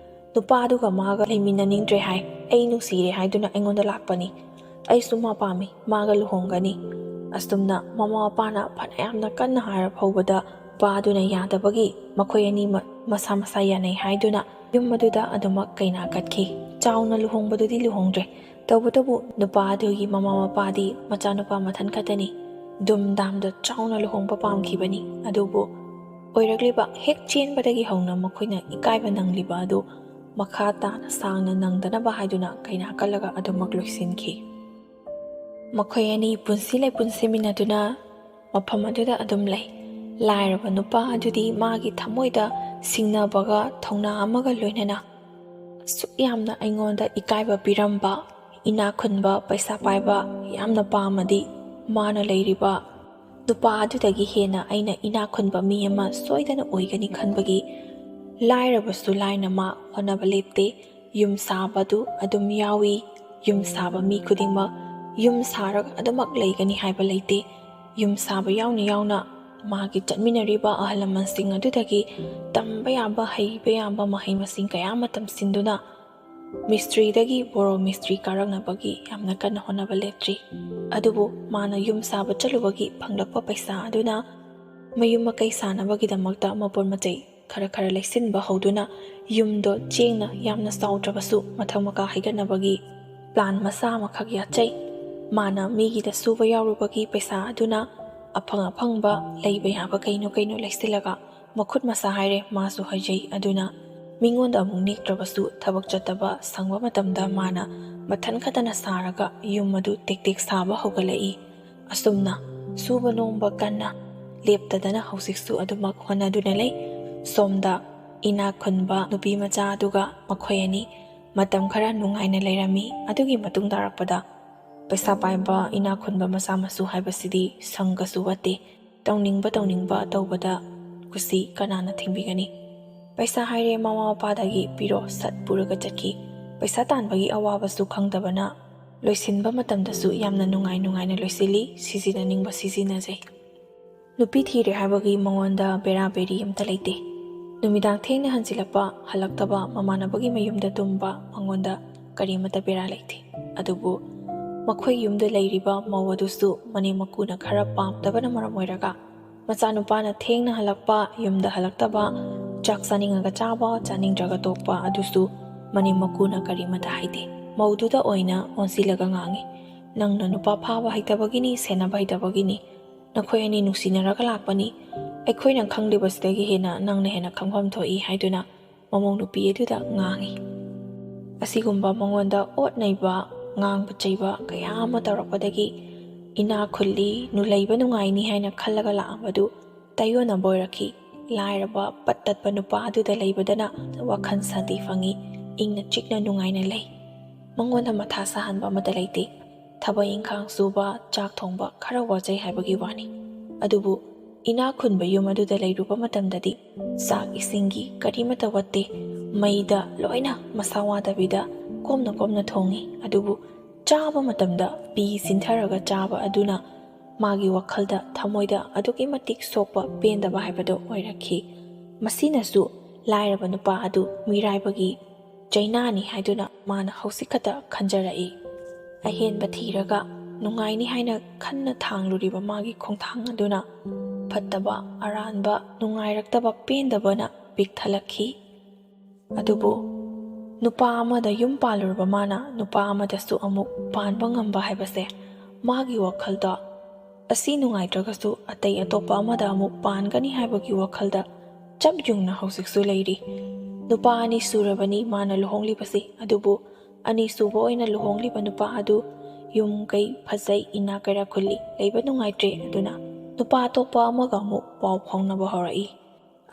ꯅꯨꯄꯥꯗꯨꯒ ꯃꯥꯒ ꯂꯩꯃꯤꯟꯅꯅꯤꯡꯗ꯭ꯔꯦ ꯍꯥꯏ, ꯑꯩ ꯅꯨꯡꯁꯤꯔꯦ ꯍꯥꯏꯗꯨꯅ ꯑꯩꯉꯣꯟꯗ ꯂꯥꯛꯄꯅꯤ꯫ ꯑꯩꯁꯨ ꯃꯥ ꯄꯥꯝꯃꯤ, ꯃꯥꯒ ꯂꯨꯍꯣꯡꯒꯅꯤ꯫ ꯑꯁꯨꯝꯅ ꯃꯃꯥ ꯃꯄꯥꯅ ꯐꯅꯌꯥꯝꯅ ꯀꯟꯅ ꯍꯥꯏꯔ ꯐꯥꯎꯕꯗ ꯅꯨꯄꯥ ꯑꯗꯨꯅ ꯌꯥꯗꯕꯒꯤ ꯃꯈꯣꯏ ꯑꯅꯤꯃꯛ ꯃꯁꯥ ꯃꯁꯥ ꯌꯥꯅꯩ ꯍꯥꯏꯗꯨꯅ ꯌꯨꯝ ꯑꯗꯨꯗ ꯑꯗꯨꯃꯛ ꯀꯩꯅꯥ ꯀꯠꯈꯤ꯫ ꯆꯥꯎꯅ ꯂꯨꯍꯣꯡꯕꯗꯨꯗꯤ ꯂꯨꯍꯣꯡꯗ꯭ꯔꯦ꯫ ꯇꯧꯕꯇꯕꯨ ꯅꯨꯄꯥ ꯑꯗꯨꯒꯤ ꯃꯃꯥ ꯃꯄꯥꯗꯤ ꯃꯆꯥꯅꯨꯄꯥ ꯃꯊꯟ ꯈꯛꯇꯅꯤ꯫ ꯗꯨꯝ ꯗꯥꯝꯗ ꯆꯥꯎꯅ ꯂꯨꯍꯣꯡꯕ ꯄꯥꯝꯈꯤꯕꯅꯤ꯫ ꯑꯗꯨꯕꯨ ꯑꯣꯏꯔꯛꯂꯤꯕ ꯍꯦꯛ ꯆꯦꯟꯕꯗꯒꯤ ꯍꯧꯅ ꯃꯈꯣꯏꯅ ꯏꯀꯥꯏꯕ ꯅꯪꯂꯤꯕ ꯑꯗꯨ ꯃꯈꯥ ꯇꯥꯅ ꯁꯥꯡꯅ ꯅꯪꯗꯅꯕ ꯍꯥꯏꯗꯨꯅ ꯀꯩꯅꯥ ꯀꯠꯂꯒ ꯑꯗꯨꯃꯛ ꯂꯣꯏꯁꯤꯟꯈꯤ꯫ ꯃꯈꯣꯏ ꯑꯅꯤ ꯄꯨꯟꯁꯤ ꯂꯩꯄꯨꯟ ꯁꯦꯝꯃꯤꯟꯅꯗꯨꯅ ꯃꯐꯝ ꯑꯗꯨꯗ ꯑꯗꯨꯝ ꯂꯩ꯫ ꯂꯥꯏꯔꯕ ꯅꯨꯄꯥ ꯑꯗꯨꯗꯤ ꯃꯥꯒꯤ ꯊꯃꯣꯏꯗ ꯁꯤꯡꯅꯕꯒ ꯊꯧꯅꯥ ꯑꯃꯒ ꯂꯣꯏꯅꯅ ꯑꯁꯨꯛ ꯌꯥꯝꯅ ꯑꯩꯉꯣꯟꯗ ꯏꯀꯥꯏꯕ ꯄꯤꯔꯝꯕ, ꯏꯅꯥꯛ ꯈꯨꯟꯕ, ꯄꯩꯁꯥ ꯄꯥꯏꯕ ꯌꯥꯝꯅ ꯄꯥꯝꯃꯗꯤ, ꯃꯥꯅ ꯂꯩꯔꯤꯕ ꯅꯨꯄꯥ ꯑꯗꯨꯗꯒꯤ ꯍꯦꯟꯅ ꯑꯩꯅ ꯏꯅꯥꯛ ꯈꯨꯟꯕ ꯃꯤ ꯑꯃ ꯁꯣꯏꯗꯅ ꯑꯣꯏꯒꯅꯤ ꯈꯟꯕꯒꯤ ꯂꯥꯏꯔꯕꯁꯨ ꯂꯥꯏꯅ ꯃꯥ ꯍꯣꯠꯅꯕ ꯂꯦꯞꯇꯦ꯫ ꯌꯨꯝ ꯁꯥꯕꯗꯨ ꯑꯗꯨꯝ ꯌꯥꯎꯏ꯫ ꯌꯨꯝ ꯁꯥꯕ ꯃꯤ ꯈꯨꯗꯤꯡꯃꯛ ꯌꯨꯝ ꯁꯥꯔꯒ ꯑꯗꯨꯃꯛ ꯂꯩꯒꯅꯤ ꯍꯥꯏꯕ ꯂꯩꯇꯦ꯫ ꯌꯨꯝ ꯁꯥꯕ ꯌꯥꯎꯅ ꯌꯥꯎꯅ ꯃꯥꯒꯤ ꯆꯠꯃꯤꯟꯅꯔꯤꯕ ꯑꯍꯜ ꯂꯃꯟꯁꯤꯡ ꯑꯗꯨꯗꯒꯤ ꯇꯝꯕ ꯌꯥꯕ, ꯍꯩꯕ ꯌꯥꯕ ꯃꯍꯩ ꯃꯁꯤꯡ ꯀꯌꯥ ꯑꯃ ꯇꯝꯁꯤꯟꯗꯨꯅ ꯃꯤꯁꯇ꯭ꯔꯤꯗꯒꯤ ꯕꯣꯔꯣ ꯃꯤꯁꯇ꯭ꯔꯤ ꯀꯥꯔꯛꯅꯕꯒꯤ ꯌꯥꯝꯅ ꯀꯟꯅ ꯍꯣꯠꯅꯕ ꯂꯦꯞꯇ꯭ꯔꯤ꯫ ꯑꯗꯨꯕꯨ ꯃꯥꯅ ꯌꯨꯝ ꯁꯥꯕ ꯆꯠꯂꯨꯕꯒꯤ ꯐꯪꯂꯛꯄ ꯄꯩꯁꯥ ꯑꯗꯨꯅ ꯃꯌꯨꯝ ꯃꯀꯩ ꯁꯥꯅꯕꯒꯤꯗꯃꯛꯇ ꯃꯄꯣꯠ ꯃꯆꯩ ꯈꯔ ꯈꯔ ꯂꯩꯁꯤꯟꯕ ꯍꯧꯗꯨꯅ ꯌꯨꯝꯗꯣ ꯆꯦꯡꯅ ꯌꯥꯝꯅ ꯆꯥꯎꯗ꯭ꯔꯕꯁꯨ ꯃꯊꯛ ꯃꯈꯥ ꯍꯩꯒꯠꯅꯕꯒꯤ ꯄ꯭ꯂꯥꯟ ꯃꯆꯥ ꯑꯃꯈꯛ ꯌꯥꯠꯆꯩ꯫ ꯃꯥꯅ ꯃꯤꯒꯤꯗ ꯁꯨꯕ ꯌꯥꯎꯔꯨꯕꯒꯤ ꯄꯩꯁꯥ ꯑꯗꯨꯅ ꯑꯐꯪ ꯑꯐꯪꯕ ꯂꯩꯕ ꯌꯥꯕ ꯀꯩꯅꯣ ꯀꯩꯅꯣ ꯂꯩꯁꯤꯜꯂꯒ ꯃꯈꯨꯠ ꯃꯁꯥ ꯍꯥꯏꯔꯦ ꯃꯥꯁꯨ ꯍꯩꯖꯩ꯫ ꯑꯗꯨꯅ ꯃꯤꯉꯣꯟꯗ ꯑꯃꯨꯛ ꯅꯦꯛꯇ꯭ꯔꯕꯁꯨ ꯊꯕꯛ ꯆꯠꯇꯕ ꯁꯪꯕ ꯃꯇꯝꯗ ꯃꯥꯅ ꯃꯊꯟ ꯈꯛꯇꯅ ꯁꯥꯔꯒ ꯌꯨꯝ ꯑꯗꯨ ꯇꯦꯛ ꯇꯦꯛ ꯁꯥꯕ ꯍꯧꯒꯠꯂꯛꯏ꯫ ꯑꯁꯨꯝꯅ ꯁꯨꯕ ꯅꯣꯝꯕ ꯀꯟꯅ ꯂꯦꯞꯇꯗꯅ ꯍꯧꯖꯤꯛꯁꯨ ꯑꯗꯨꯃꯛ ꯍꯣꯠꯅꯗꯨꯅ ꯂꯩ꯫ ꯁꯣꯝꯗ ꯏꯅꯥꯛ ꯈꯨꯟꯕ ꯅꯨꯄꯤ ꯃꯆꯥ ꯑꯗꯨꯒ ꯃꯈꯣꯏ ꯑꯅꯤ ꯃꯇꯝ ꯈꯔ ꯅꯨꯡꯉꯥꯏꯅ ꯂꯩꯔꯝꯃꯤ꯫ ꯑꯗꯨꯒꯤ ꯃꯇꯨꯡ ꯇꯥꯔꯛꯄꯗ ꯄꯩꯁꯥ ꯄꯥꯏꯕ ꯏꯅꯥꯛ ꯈꯨꯟꯕ ꯃꯆꯥ ꯃꯁꯨ ꯍꯥꯏꯕꯁꯤꯗꯤ ꯁꯪꯒꯁꯨ ꯋꯥꯠꯇꯦ꯫ ꯇꯧꯅꯤꯡꯕ ꯇꯧꯅꯤꯡꯕ ꯇꯧꯕꯗ ꯀꯨꯁꯤ ꯀꯅꯥꯅ ꯊꯤꯡꯕꯤꯒꯅꯤ? ꯄꯩꯁꯥ ꯍꯥꯏꯔꯦ ꯃꯃꯥ ꯃꯄꯥꯗꯒꯤ ꯄꯤꯔꯣ ꯁꯠ ꯄꯨꯔꯒ ꯆꯠꯈꯤ꯫ ꯄꯩꯁꯥ ꯇꯥꯟꯕꯒꯤ ꯑꯋꯥꯕꯁꯨ ꯈꯪꯗꯕꯅ ꯂꯣꯏꯁꯤꯟꯕ ꯃꯇꯝꯗꯁꯨ ꯌꯥꯝꯅ ꯅꯨꯡꯉꯥꯏ ꯅꯨꯡꯉꯥꯏꯅ ꯂꯣꯏꯁꯤꯜꯂꯤ, ꯁꯤꯖꯤꯟꯅꯅꯤꯡꯕ ꯁꯤꯖꯤꯟꯅꯖꯩ꯫ ꯅꯨꯄꯤ ꯊꯤꯔꯦ ꯍꯥꯏꯕꯒꯤ ꯃꯉꯣꯟꯗ ꯕꯦꯔꯥ ꯕꯦꯔꯤ ꯑꯝꯇ ꯂꯩꯇꯦ꯫ ꯅꯨꯃꯤꯗꯥꯡ ꯊꯦꯡꯅ ꯍꯟꯖꯤꯜꯂꯛꯄ, ꯍꯜꯂꯛꯇꯕ, ꯃꯃꯥꯟꯅꯕꯒꯤ ꯃꯌꯨꯝꯗ ꯇꯨꯝꯕ, ꯃꯉꯣꯟꯗ ꯀꯔꯤꯃꯠꯇ ꯕꯦꯔꯥ ꯂꯩꯇꯦ꯫ ꯑꯗꯨꯕꯨ ꯃꯈꯣꯏ ꯌꯨꯝꯗ ꯂꯩꯔꯤꯕ ꯃꯧ ꯑꯗꯨꯁꯨ ꯃꯅꯦꯝ ꯃꯀꯨꯅ ꯈꯔ ꯄꯥꯝꯗꯕꯅ ꯃꯔꯝ ꯑꯣꯏꯔꯒ ꯃꯆꯥꯅꯨꯄꯥꯅ ꯊꯦꯡꯅ ꯍꯜꯂꯛꯄ, ꯌꯨꯝꯗ ꯍꯜꯂꯛꯇꯕ, ꯆꯥꯛ ꯆꯥꯅꯤꯡꯉꯒ ꯆꯥꯕ, ꯆꯥꯅꯤꯡꯗ꯭ꯔꯒ ꯇꯣꯛꯄ ꯑꯗꯨꯁꯨ ꯃꯅꯦꯝ ꯃꯀꯨꯅ ꯀꯔꯤꯃꯠꯇ ꯍꯥꯏꯗꯦ꯫ ꯃꯧꯗꯨꯗ ꯑꯣꯏꯅ ꯑꯣꯟꯁꯤꯜꯂꯒ ꯉꯥꯡꯉꯤ, "ꯅꯪꯅ ꯅꯨꯄꯥ ꯐꯥꯕ ꯍꯩꯇꯕꯒꯤꯅꯤ, ꯁꯦꯟꯅꯕ ꯍꯩꯇꯕꯒꯤꯅꯤ꯫ ꯅꯈꯣꯏ ꯑꯅꯤ ꯅꯨꯡꯁꯤꯅꯔꯒ ꯂꯥꯛꯄꯅꯤ꯫ ꯑꯩꯈꯣꯏꯅ ꯈꯪꯂꯤꯕꯁꯤꯗꯒꯤ ꯍꯦꯟꯅ ꯅꯪꯅ ꯍꯦꯟꯅ ꯈꯪꯐꯝ ꯊꯣꯛꯏ" ꯍꯥꯏꯗꯨꯅ ꯃꯃꯧ ꯅꯨꯄꯤ ꯑꯗꯨꯗ ꯉꯥꯡꯉꯤ꯫ ꯑꯁꯤꯒꯨꯝꯕ ꯃꯉꯣꯟꯗ ꯑꯣꯠ ꯅꯩꯕ, ꯉꯥꯡꯕ ꯆꯩꯕ ꯀꯌꯥ ꯑꯃ ꯇꯧꯔꯛꯄꯗꯒꯤ ꯏꯅꯥꯛ ꯈꯨꯜꯂꯤ, ꯅꯨ-, ꯂꯩꯕ ꯅꯨꯡꯉꯥꯏꯅꯤ ꯍꯥꯏꯅ ꯈꯜꯂꯒ ꯂꯥꯛꯑꯝꯕꯗꯨ ꯇꯥꯏꯌꯣꯟꯅꯕ ꯑꯣꯏꯔꯛꯈꯤ꯫ ꯂꯥꯏꯔꯕ, ꯄꯠ ꯇꯠꯄ ꯅꯨꯄꯥ ꯑꯗꯨꯗ ꯂꯩꯕꯗꯅ ꯋꯥꯈꯜ ꯁꯥꯟꯇꯤ ꯐꯪꯉꯤ, ꯏꯪꯅ ꯆꯤꯛꯅ ꯅꯨꯡꯉꯥꯏꯅ ꯂꯩ꯫ ꯃꯉꯣꯟꯗ ꯃꯊꯥ ꯁꯥꯍꯟꯕ ꯑꯃꯠꯇ ꯂꯩꯇꯦ꯫ ꯊꯕꯛ ꯏꯪꯈꯥꯡ ꯁꯨꯕ, ꯆꯥꯛ ꯊꯣꯡꯕ ꯈꯔ ꯋꯥꯖꯩ ꯍꯥꯏꯕꯒꯤ ꯋꯥꯅꯤ꯫ ꯑꯗꯨꯕꯨ ꯏꯅꯥꯛ ꯈꯨꯟꯕ ꯌꯨꯝ ꯑꯗꯨꯗ ꯂꯩꯔꯨꯕ ꯃꯇꯝꯗꯗꯤ ꯆꯥꯛ ꯏꯁꯤꯡꯒꯤ ꯀꯔꯤꯃꯠꯇ ꯋꯥꯠꯇꯦ꯫ ꯃꯩꯗ ꯂꯣꯏꯅ ꯃꯁꯥ ꯋꯥꯗꯕꯤꯗ ꯀꯣꯝꯅ ꯀꯣꯝꯅ ꯊꯣꯡꯉꯤ꯫ ꯑꯗꯨꯕꯨ ꯆꯥꯕ ꯃꯇꯝꯗ ꯄꯤ ꯆꯤꯟꯊꯔꯒ ꯆꯥꯕ ꯑꯗꯨꯅ ꯃꯥꯒꯤ ꯋꯥꯈꯜꯗ, ꯊꯃꯣꯏꯗ ꯑꯗꯨꯛꯀꯤ ꯃꯇꯤꯛ ꯁꯣꯛꯄ, ꯄꯦꯟꯗꯕ ꯍꯥꯏꯕꯗꯨ ꯑꯣꯏꯔꯛꯈꯤ꯫ ꯃꯁꯤꯅꯁꯨ ꯂꯥꯏꯔꯕ ꯅꯨꯄꯥ ꯑꯗꯨ ꯃꯤꯔꯥꯏꯕꯒꯤ ꯆꯩꯅꯥꯅꯤ ꯍꯥꯏꯗꯨꯅ ꯃꯥꯅ ꯍꯧꯖꯤꯛ ꯈꯛꯇ ꯈꯟꯖꯔꯛꯏ꯫ ꯑꯍꯦꯟꯕ ꯊꯤꯔꯒ ꯅꯨꯡꯉꯥꯏꯅꯤ ꯍꯥꯏꯅ ꯈꯟꯅ ꯊꯥꯡꯂꯨꯔꯤꯕ ꯃꯥꯒꯤ ꯈꯣꯡꯊꯥꯡ ꯑꯗꯨꯅ ꯐꯠꯇꯕ, ꯑꯔꯥꯟꯕ, ꯅꯨꯡꯉꯥꯏꯔꯛꯇꯕ, ꯄꯦꯟꯗꯕꯅ ꯄꯤꯛ ꯊꯜꯂꯛꯈꯤ꯫ ꯑꯗꯨꯕꯨ ꯅꯨꯄꯥ ꯑꯃꯗ ꯌꯨꯝ ꯄꯥꯜꯂꯨꯔꯕ ꯃꯥꯅ ꯅꯨꯄꯥ ꯑꯃꯗꯁꯨ ꯑꯃꯨꯛ ꯄꯥꯟꯕ ꯉꯝꯕ ꯍꯥꯏꯕꯁꯦ ꯃꯥꯒꯤ ꯋꯥꯈꯜꯗ ꯑꯁꯤ ꯅꯨꯡꯉꯥꯏꯇ꯭ꯔꯒꯁꯨ ꯑꯇꯩ ꯑꯇꯣꯞꯄ ꯑꯃꯗ ꯑꯃꯨꯛ ꯄꯥꯟꯒꯅꯤ ꯍꯥꯏꯕꯒꯤ ꯋꯥꯈꯜꯗ ꯆꯞ ꯌꯨꯡꯅ ꯍꯧꯖꯤꯛꯁꯨ ꯂꯩꯔꯤ꯫ ꯅꯨꯄꯥ ꯑꯅꯤ ꯁꯨꯔꯕꯅꯤ ꯃꯥꯅ ꯂꯨꯍꯣꯡꯂꯤꯕꯁꯤ, ꯑꯗꯨꯕꯨ ꯑꯅꯤꯁꯨꯕ ꯑꯣꯏꯅ ꯂꯨꯍꯣꯡꯂꯤꯕ ꯅꯨꯄꯥ ꯑꯗꯨ ꯌꯨꯝ ꯀꯩ ꯐꯖꯩ, ꯏꯅꯥꯛ ꯀꯩꯔꯥꯛ ꯈꯨꯜꯂꯤ, ꯂꯩꯕ ꯅꯨꯡꯉꯥꯏꯇ꯭ꯔꯦ, ꯑꯗꯨꯅ ꯅꯨꯄꯥ ꯑꯇꯣꯞꯄ ꯑꯃꯒ ꯑꯃꯨꯛ ꯄꯥꯎ ꯐꯥꯎꯅꯕ ꯍꯧꯔꯛꯏ꯫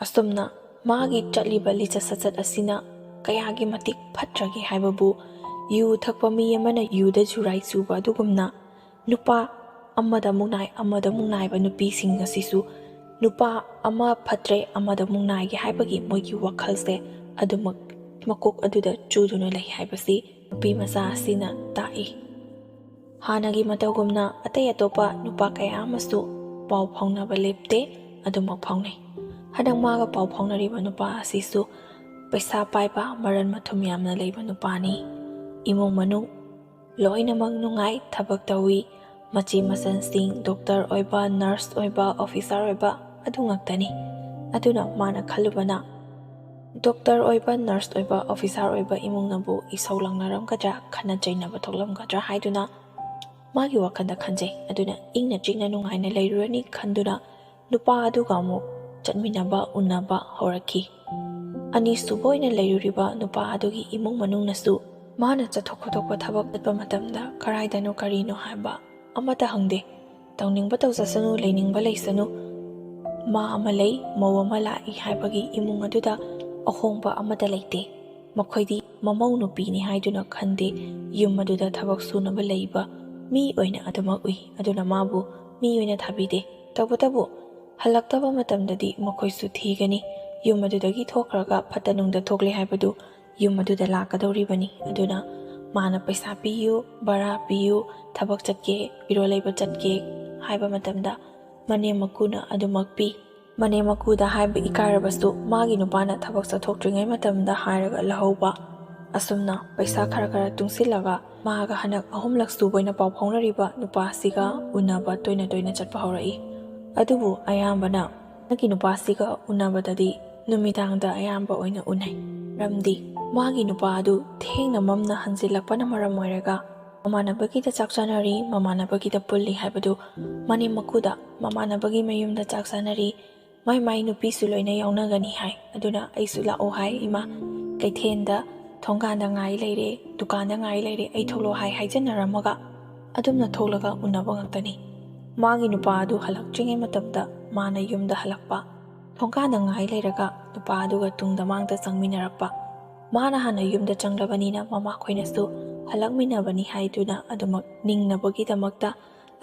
ꯑꯁꯨꯝꯅ ꯃꯥꯒꯤ ꯆꯠꯂꯤꯕ ꯂꯤꯆꯠ ꯁꯥꯆꯠ ꯑꯁꯤꯅ ꯀꯌꯥꯒꯤ ꯃꯇꯤꯛ ꯐꯠꯇ꯭ꯔꯒꯦ ꯍꯥꯏꯕꯕꯨ, ꯌꯨ ꯊꯛꯄ ꯃꯤ ꯑꯃꯅ ꯌꯨꯗ ꯖꯨꯔꯥꯏ ꯆꯨꯕ ꯑꯗꯨꯒꯨꯝꯅ ꯅꯨꯄꯥ ꯑꯃꯗ ꯑꯃꯨꯛ ꯅꯥꯏ, ꯑꯃꯗ ꯑꯃꯨꯛ ꯅꯥꯏꯕ ꯅꯨꯄꯤꯁꯤꯡ ꯑꯁꯤꯁꯨ ꯅꯨꯄꯥ ꯑꯃ ꯐꯠꯇ꯭ꯔꯦ, ꯑꯃꯗ ꯑꯃꯨꯛ ꯅꯥꯏꯒꯦ ꯍꯥꯏꯕꯒꯤ ꯃꯣꯏꯒꯤ ꯋꯥꯈꯜꯁꯦ ꯑꯗꯨꯃꯛ ꯃꯀꯣꯛ ꯑꯗꯨꯗ ꯆꯨꯗꯨꯅ ꯂꯩ ꯍꯥꯏꯕꯁꯤ ꯅꯨꯄꯤ ꯃꯆꯥ ꯑꯁꯤꯅ ꯇꯥꯛꯏ꯫ ꯍꯥꯟꯅꯒꯤ ꯃꯇꯧꯒꯨꯝꯅ ꯑꯇꯩ ꯑꯇꯣꯞꯄ ꯅꯨꯄꯥ ꯀꯌꯥ ꯑꯃꯁꯨ ꯄꯥꯎ ꯐꯥꯎꯅꯕ ꯂꯦꯞꯇꯦ, ꯑꯗꯨꯃꯛ ꯐꯥꯎꯅꯩ꯫ ꯍꯟꯗꯛ ꯃꯥꯒ ꯄꯥꯎ ꯐꯥꯎꯅꯔꯤꯕ ꯅꯨꯄꯥ ꯑꯁꯤꯁꯨ ꯄꯩꯁꯥ ꯄꯥꯏꯕ, ꯃꯔꯟ ꯃꯊꯨꯝ ꯌꯥꯝꯅ ꯂꯩꯕ ꯅꯨꯄꯥꯅꯤ꯫ ꯏꯃꯨꯡ ꯃꯅꯨꯡ ꯂꯣꯏꯅꯃꯛ ꯅꯨꯡꯉꯥꯏ, ꯊꯕꯛ ꯇꯧꯏ, ꯃꯆꯦ ꯃꯆꯟꯁꯤꯡ ꯗꯣꯛꯇꯔ ꯑꯣꯏꯕ, ꯅꯔꯁ ꯑꯣꯏꯕ, ꯑꯣꯐꯤꯁꯥꯔ ꯑꯣꯏꯕ ꯑꯗꯨ ꯉꯥꯛꯇꯅꯤ꯫ ꯑꯗꯨꯅ ꯃꯥꯅ ꯈꯜꯂꯨꯕꯅ, ꯗꯣꯛꯇꯔ ꯑꯣꯏꯕ, ꯅꯔꯁ ꯑꯣꯏꯕ, ꯑꯣꯐꯤꯁꯥꯔ ꯑꯣꯏꯕ ꯏꯃꯨꯡꯅꯕꯨ ꯏꯁꯧ ꯂꯪꯅꯔꯝꯒꯗ꯭ꯔꯥ, ꯈꯠꯅ ꯆꯩꯅꯕ ꯊꯣꯛꯂꯝꯒꯗ꯭ꯔꯥ ꯍꯥꯏꯗꯨꯅ ꯃꯥꯒꯤ ꯋꯥꯈꯜꯗ ꯈꯟꯖꯩ꯫ ꯑꯗꯨꯅ ꯏꯪꯅ ꯆꯤꯛꯅ ꯅꯨꯡꯉꯥꯏꯅ ꯂꯩꯔꯨꯔꯅꯤ ꯈꯟꯗꯨꯅ ꯅꯨꯄꯥ ꯑꯗꯨꯒ ꯑꯃꯨꯛ ꯆꯠꯃꯤꯟꯅꯕ, ꯎꯅꯕ ꯍꯧꯔꯛꯈꯤ꯫ ꯑꯅꯤꯁꯨꯕ ꯑꯣꯏꯅ ꯂꯩꯔꯨꯔꯤꯕ ꯅꯨꯄꯥ ꯑꯗꯨꯒꯤ ꯏꯃꯨꯡ ꯃꯅꯨꯡꯅꯁꯨ ꯃꯥꯅ ꯆꯠꯊꯣꯛ ꯈꯣꯠꯇꯣꯛꯄ ꯊꯕꯛ ꯆꯠꯄ ꯃꯇꯝꯗ ꯀꯔꯥꯏꯗꯅꯣ ꯀꯔꯤꯅꯣ ꯍꯥꯏꯕ ꯑꯃꯠꯇ ꯍꯪꯗꯦ꯫ ꯇꯧꯅꯤꯡꯕ ꯇꯧꯖꯁꯅꯨ, ꯂꯩꯅꯤꯡꯕ ꯂꯩꯁꯅꯨ, ꯃꯥ ꯑꯃ ꯂꯩ, ꯃꯧ ꯑꯃ ꯂꯥꯛꯏ ꯍꯥꯏꯕꯒꯤ ꯏꯃꯨꯡ ꯑꯗꯨꯗ ꯑꯍꯣꯡꯕ ꯑꯃꯠꯇ ꯂꯩꯇꯦ꯫ ꯃꯈꯣꯏꯗꯤ ꯃꯃꯧ ꯅꯨꯄꯤꯅꯤ ꯍꯥꯏꯗꯨꯅ ꯈꯟꯗꯦ, ꯌꯨꯝ ꯑꯗꯨꯗ ꯊꯕꯛ ꯁꯨꯅꯕ ꯂꯩꯕ ꯃꯤ ꯑꯣꯏꯅ ꯑꯗꯨꯃꯛ ꯎꯏ꯫ ꯑꯗꯨꯅ ꯃꯥꯕꯨ ꯃꯤ ꯑꯣꯏꯅ ꯊꯥꯕꯤꯗꯦ꯫ ꯇꯧꯕꯇꯕꯨ ꯍꯜꯂꯛꯇꯕ ꯃꯇꯝꯗꯗꯤ ꯃꯈꯣꯏꯁꯨ ꯊꯤꯒꯅꯤ꯫ ꯌꯨꯝ ꯑꯗꯨꯗꯒꯤ ꯊꯣꯛꯈ꯭ꯔꯒ ꯐꯠꯇ ꯅꯨꯡꯗ ꯊꯣꯛꯂꯦ ꯍꯥꯏꯕꯗꯨ ꯌꯨꯝ ꯑꯗꯨꯗ ꯂꯥꯛꯀꯗꯧꯔꯤꯕꯅꯤ꯫ ꯑꯗꯨꯅ ꯃꯥꯅ ꯄꯩꯁꯥ ꯄꯤꯌꯨ, ꯚꯔꯥ ꯄꯤꯌꯨ, ꯊꯕꯛ ꯆꯠꯀꯦ, ꯐꯤꯔꯣꯜ ꯂꯩꯕ ꯆꯠꯀꯦ ꯍꯥꯏꯕ ꯃꯇꯝꯗ ꯃꯅꯦꯝ ꯃꯀꯨꯅ ꯑꯗꯨꯃꯛ ꯄꯤ꯫ ꯃꯅꯦꯝ ꯃꯀꯨꯗ ꯍꯥꯏꯕ ꯏꯀꯥꯏꯔꯕꯁꯨ ꯃꯥꯒꯤ ꯅꯨꯄꯥꯅ ꯊꯕꯛ ꯆꯠꯊꯣꯛꯇ꯭ꯔꯤꯉꯩ ꯃꯇꯝꯗ ꯍꯥꯏꯔꯒ ꯂꯧꯍꯧꯕ꯫ ꯑꯁꯨꯝꯅ ꯄꯩꯁꯥ ꯈꯔ ꯈꯔ ꯇꯨꯡꯁꯤꯜꯂꯒ ꯃꯥꯒ ꯍꯟꯗꯛ ꯑꯍꯨꯝꯂꯛ ꯁꯨꯕ ꯑꯣꯏꯅ ꯄꯥꯎ ꯐꯥꯎꯅꯔꯤꯕ ꯅꯨꯄꯥꯁꯤꯒ ꯎꯅꯕ ꯇꯣꯏꯅ ꯇꯣꯏꯅ ꯆꯠꯄ ꯍꯧꯔꯛꯏ꯫ ꯑꯗꯨꯕꯨ ꯑꯌꯥꯝꯕꯅ ꯍꯟꯗꯛꯀꯤ ꯅꯨꯄꯥꯁꯤꯒ ꯎꯅꯕꯗꯗꯤ ꯅꯨꯃꯤꯗꯥꯡꯗ ꯑꯌꯥꯝꯕ ꯑꯣꯏꯅ ꯎꯅꯩ꯫ ꯃꯔꯝꯗꯤ ꯃꯥꯒꯤ ꯅꯨꯄꯥ ꯑꯗꯨ ꯊꯦꯡꯅ ꯃꯝꯅ ꯍꯟꯖꯤꯜꯂꯛꯄꯅ ꯃꯔꯝ ꯑꯣꯏꯔꯒ ꯃꯃꯥꯟꯅꯕꯒꯤꯗ ꯆꯥꯛ ꯆꯥꯅꯔꯤ, ꯃꯃꯥꯟꯅꯕꯒꯤꯗ ꯄꯨꯜꯂꯤ ꯍꯥꯏꯕꯗꯨ ꯃꯅꯦꯝ ꯃꯀꯨꯗ ꯃꯃꯥꯟꯅꯕꯒꯤ ꯃꯌꯨꯝꯗ ꯆꯥꯛ ꯆꯥꯅꯔꯤ, ꯃꯥꯏ ꯃꯥꯏ ꯅꯨꯄꯤꯁꯨ ꯂꯣꯏꯅ ꯌꯥꯎꯅꯒꯅꯤ ꯍꯥꯏ꯫ ꯑꯗꯨꯅ ꯑꯩꯁꯨ ꯂꯥꯛꯑꯣ ꯍꯥꯏ ꯏꯃꯥ꯫ ꯀꯩꯊꯦꯜꯗ ꯊꯣꯡꯒꯥꯟꯗ ꯉꯥꯏ ꯂꯩꯔꯦ, ꯗꯨꯀꯥꯟꯗ ꯉꯥꯏ ꯂꯩꯔꯦ, ꯑꯩ ꯊꯣꯛꯂꯛꯑꯣ ꯍꯥꯏ ꯍꯥꯏꯖꯟꯅꯔꯝꯃꯒ ꯑꯗꯨꯝꯅ ꯊꯣꯛꯂꯒ ꯎꯅꯕ ꯉꯥꯛꯇꯅꯤ꯫ ꯃꯥꯒꯤ ꯅꯨꯄꯥ ꯑꯗꯨ ꯍꯜꯂꯛꯇ꯭ꯔꯤꯉꯩ ꯃꯇꯝꯗ ꯃꯥꯅ ꯌꯨꯝꯗ ꯍꯜꯂꯛꯄ꯫ ꯊꯣꯡꯒꯥꯟꯗ ꯉꯥꯏ ꯂꯩꯔꯒ ꯅꯨꯄꯥ ꯑꯗꯨꯒ ꯇꯨꯡꯗ ꯃꯥꯡꯗ ꯆꯪꯃꯤꯟꯅꯔꯛꯄ꯫ ꯃꯥꯅ ꯍꯥꯟꯅ ꯌꯨꯝꯗ ꯆꯪꯂꯕꯅꯤꯅ ꯃꯃꯥꯈꯣꯏꯅꯁꯨ ꯍꯜꯂꯛꯃꯤꯟꯅꯕꯅꯤ ꯍꯥꯏꯗꯨꯅ ꯑꯗꯨꯃꯛ ꯅꯤꯡꯅꯕꯒꯤꯗꯃꯛꯇ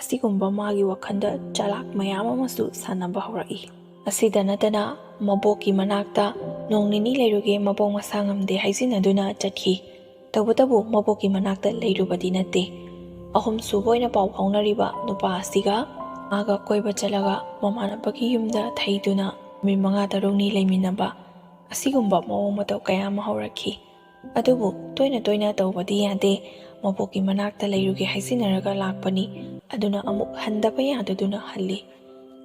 ꯑꯁꯤꯒꯨꯝꯕ ꯃꯥꯒꯤ ꯋꯥꯈꯜꯗ ꯆꯂꯥꯛ ꯃꯌꯥꯝ ꯑꯃꯁꯨ ꯁꯥꯟꯅꯕ ꯍꯧꯔꯛꯏ꯫ ꯑꯁꯤꯗ ꯅꯠꯇꯅ ꯃꯕꯣꯛꯀꯤ ꯃꯅꯥꯛꯇ ꯅꯣꯡ ꯅꯤꯅꯤ ꯂꯩꯔꯨꯒꯦ, ꯃꯕꯣꯛ ꯃꯁꯥ ꯉꯝꯗꯦ ꯍꯥꯏꯖꯤꯟꯅꯗꯨꯅ ꯆꯠꯈꯤ꯫ ꯇꯧꯕꯇꯕꯨ ꯃꯕꯣꯛꯀꯤ ꯃꯅꯥꯛꯇ ꯂꯩꯔꯨꯕꯗꯤ ꯅꯠꯇꯦ꯫ ꯑꯍꯨꯝꯁꯨꯕ ꯑꯣꯏꯅ ꯄꯥꯎ ꯐꯥꯎꯅꯔꯤꯕ ꯅꯨꯄꯥ ꯑꯁꯤꯒ ꯃꯥꯒ ꯀꯣꯏꯕ ꯆꯠꯂꯒ ꯃꯃꯥꯟꯅꯕꯒꯤ ꯌꯨꯝꯗ ꯊꯩꯗꯨꯅ ꯅꯨꯃꯤꯠ ꯃꯉꯥ ꯇꯔꯨꯛꯅꯤ ꯂꯩꯃꯤꯟꯅꯕ, ꯑꯁꯤꯒꯨꯝꯕ ꯃꯑꯣꯡ ꯃꯇꯧ ꯀꯌꯥ ꯑꯃ ꯍꯧꯔꯛꯈꯤ꯫ ꯑꯗꯨꯕꯨ ꯇꯣꯏꯅ ꯇꯣꯏꯅ ꯇꯧꯕꯗꯤ ꯌꯥꯗꯦ꯫ ꯃꯕꯣꯛꯀꯤ ꯃꯅꯥꯛꯇ ꯂꯩꯔꯨꯒꯦ ꯍꯥꯏꯖꯤꯟꯅꯔꯒ ꯂꯥꯛꯄꯅꯤ꯫ ꯑꯗꯨꯅ ꯑꯃꯨꯛ ꯍꯟꯗꯕ ꯌꯥꯗꯗꯨꯅ ꯍꯜꯂꯤ꯫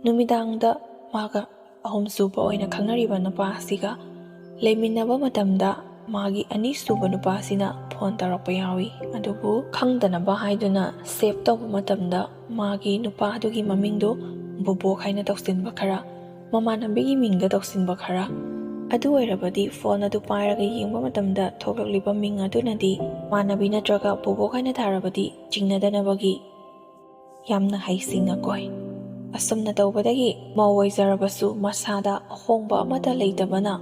ꯅꯨꯃꯤꯗꯥꯡꯗ ꯃꯥꯒ ꯑꯍꯨꯝꯁꯨꯕ ꯑꯣꯏꯅ ꯈꯪꯅꯔꯤꯕ ꯅꯨꯄꯥ ꯑꯁꯤꯒ ꯂꯩꯃꯤꯟꯅꯕ ꯃꯇꯝꯗ ꯃꯥꯒꯤ ꯑꯅꯤꯁꯨꯕ ꯅꯨꯄꯥꯁꯤꯅ ꯐꯣꯟ ꯇꯧꯔꯛꯄ ꯌꯥꯎꯏ꯫ ꯑꯗꯨꯕꯨ ꯈꯪꯗꯅꯕ ꯍꯥꯏꯗꯨꯅ ꯁꯦꯚ ꯇꯧꯕ ꯃꯇꯝꯗ ꯃꯥꯒꯤ ꯅꯨꯄꯥ ꯑꯗꯨꯒꯤ ꯃꯃꯤꯡꯗꯨ ꯕꯨꯕꯣꯛ ꯍꯥꯏꯅ ꯇꯧꯁꯤꯟꯕ ꯈꯔ, ꯃꯃꯥꯟꯅꯕꯤꯒꯤ ꯃꯤꯡꯗ ꯇꯧꯁꯤꯟꯕ ꯈꯔ꯫ ꯑꯗꯨ ꯑꯣꯏꯔꯕꯗꯤ ꯐꯣꯟ ꯑꯗꯨ ꯄꯥꯏꯔꯒ ꯌꯦꯡꯕ ꯃꯇꯝꯗ ꯊꯣꯛꯂꯛꯂꯤꯕ ꯃꯤꯡ ꯑꯗꯨꯅꯗꯤ ꯃꯃꯥꯟꯅꯕꯤ ꯅꯠꯇ꯭ꯔꯒ ꯕꯨꯕꯣꯛ ꯍꯥꯏꯅ ꯊꯥꯔꯕꯗꯤ ꯆꯤꯡꯅꯗꯅꯕꯒꯤ ꯌꯥꯝꯅ ꯍꯩꯁꯤꯡꯅ ꯀꯣꯏ꯫ ꯑꯁꯨꯝꯅ ꯇꯧꯕꯗꯒꯤ ꯃꯧ ꯑꯣꯏꯖꯔꯕꯁꯨ ꯃꯁꯥꯗ ꯑꯍꯣꯡꯕ ꯑꯃꯠꯇ ꯂꯩꯇꯕꯅ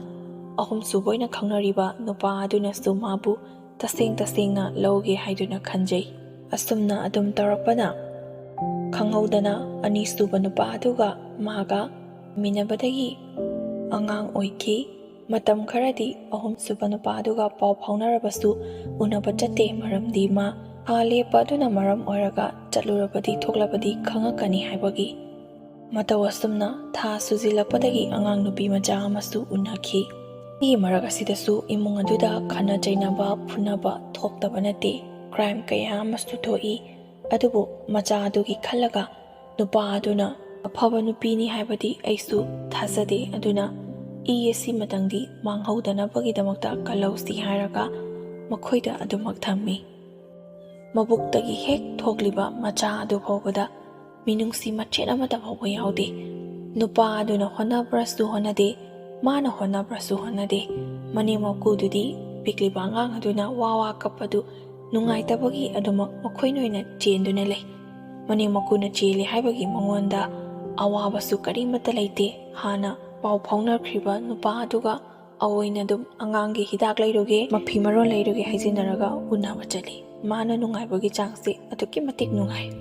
ꯑꯍꯨꯝꯁꯨꯕ ꯑꯣꯏꯅ ꯈꯪꯅꯔꯤꯕ ꯅꯨꯄꯥ ꯑꯗꯨꯅꯁꯨ ꯃꯥꯕꯨ ꯇꯁꯦꯡ ꯇꯁꯦꯡꯅ ꯂꯧꯒꯦ ꯍꯥꯏꯗꯨꯅ ꯈꯟꯖꯩ꯫ ꯑꯁꯨꯝꯅ ꯑꯗꯨꯝ ꯇꯧꯔꯛꯄꯅ ꯈꯪꯍꯧꯗꯅ ꯑꯅꯤꯁꯨꯕ ꯅꯨꯄꯥ ꯑꯗꯨꯒ ꯃꯥꯒ ꯂꯩꯃꯤꯟꯅꯕꯗꯒꯤ ꯑꯉꯥꯡ ꯑꯣꯏꯈꯤ꯫ ꯃꯇꯝ ꯈꯔꯗꯤ ꯑꯍꯨꯝꯁꯨꯕ ꯅꯨꯄꯥ ꯑꯗꯨꯒ ꯄꯥꯎ ꯐꯥꯎꯅꯔꯕꯁꯨ ꯎꯅꯕ ꯆꯠꯇꯦ, ꯃꯔꯝꯗꯤ ꯃꯥ ꯊꯥ ꯂꯦꯞꯄ ꯑꯗꯨꯅ ꯃꯔꯝ ꯑꯣꯏꯔꯒ ꯆꯠꯂꯨꯔꯕꯗꯤ ꯊꯣꯛꯂꯕꯗꯤ ꯈꯪꯉꯛꯀꯅꯤ ꯍꯥꯏꯕꯒꯤ꯫ ꯃꯇꯧ ꯑꯁꯨꯝꯅ ꯊꯥ ꯁꯨꯖꯤꯜꯂꯛꯄꯗꯒꯤ ꯑꯉꯥꯡ ꯅꯨꯄꯤ ꯃꯆꯥ ꯑꯃꯁꯨ ꯎꯅꯈꯤ꯫ ꯁꯤꯒꯤ ꯃꯔꯛ ꯑꯁꯤꯗꯁꯨ ꯏꯃꯨꯡ ꯑꯗꯨꯗ ꯈꯠꯅ ꯆꯩꯅꯕ, ꯐꯨꯅꯕ ꯊꯣꯛꯇꯕ ꯅꯠꯇꯦ꯫ ꯀ꯭ꯔꯥꯏꯝ ꯀꯌꯥ ꯑꯃꯁꯨ ꯊꯣꯛꯏ꯫ ꯑꯗꯨꯕꯨ ꯃꯆꯥ ꯑꯗꯨꯒꯤ ꯈꯜꯂꯒ ꯅꯨꯄꯥ ꯑꯗꯨꯅ ꯑꯐꯕ ꯅꯨꯄꯤꯅꯤ ꯍꯥꯏꯕꯗꯤ ꯑꯩꯁꯨ ꯊꯥꯖꯗꯦ꯫ ꯑꯗꯨꯅ ꯏ ꯑꯁꯤꯃꯇꯪꯗꯤ ꯃꯥꯡꯍꯧꯗꯅꯕꯒꯤꯗꯃꯛꯇ ꯀꯜꯍꯧꯁꯤ ꯍꯥꯏꯔꯒ ꯃꯈꯣꯏꯗ ꯑꯗꯨꯃꯛ ꯊꯝꯃꯤ꯫ ꯃꯕꯨꯛꯇꯒꯤ ꯍꯦꯛ ꯊꯣꯛꯂꯤꯕ ꯃꯆꯥ ꯑꯗꯨ ꯐꯥꯎꯕꯗ ꯃꯤꯅꯨꯡꯁꯤ ꯃꯆꯦꯠ ꯑꯃꯠꯇ ꯐꯥꯎꯕ ꯌꯥꯎꯗꯦ꯫ ꯅꯨꯄꯥ ꯑꯗꯨꯅ ꯍꯣꯠꯅꯕ꯭ꯔꯁꯨ ꯍꯣꯠꯅꯗꯦ, ꯃꯥꯅ ꯍꯣꯠꯅꯕ꯭ꯔꯁꯨ ꯍꯣꯠꯅꯗꯦ꯫ ꯃꯅꯦꯝ ꯃꯀꯨꯗꯨꯗꯤ ꯄꯤꯛꯂꯤꯕ ꯑꯉꯥꯡ ꯑꯗꯨꯅ ꯋꯥ ꯋꯥ ꯀꯞꯄꯗꯨ ꯅꯨꯡꯉꯥꯏꯇꯕꯒꯤ ꯑꯗꯨꯃꯛ ꯃꯈꯣꯏꯅ ꯑꯣꯏꯅ ꯆꯦꯟꯗꯨꯅ ꯂꯩ꯫ ꯃꯅꯦꯝ ꯃꯀꯨꯅ ꯆꯦꯜꯂꯤ ꯍꯥꯏꯕꯒꯤ ꯃꯉꯣꯟꯗ ꯑꯋꯥꯕꯁꯨ ꯀꯔꯤꯃꯠꯇ ꯂꯩꯇꯦ꯫ ꯍꯥꯟꯅ ꯄꯥꯎ ꯐꯥꯎꯅꯈ꯭ꯔꯤꯕ ꯅꯨꯄꯥ ꯑꯗꯨꯒ ꯑꯑꯣꯏꯅ ꯑꯗꯨꯝ ꯑꯉꯥꯡꯒꯤ ꯍꯤꯗꯥꯛ ꯂꯩꯔꯨꯒꯦ, ꯃꯐꯤ ꯃꯔꯣꯟ ꯂꯩꯔꯨꯒꯦ ꯍꯥꯏꯖꯤꯟꯅꯔꯒ ꯎꯅꯕ ꯆꯠꯂꯤ꯫ ꯃꯥꯅ ꯅꯨꯡꯉꯥꯏꯕꯒꯤ ꯆꯥꯡꯁꯦ ꯑꯗꯨꯛꯀꯤ ꯃꯇꯤꯛ ꯅꯨꯡꯉꯥꯏ꯫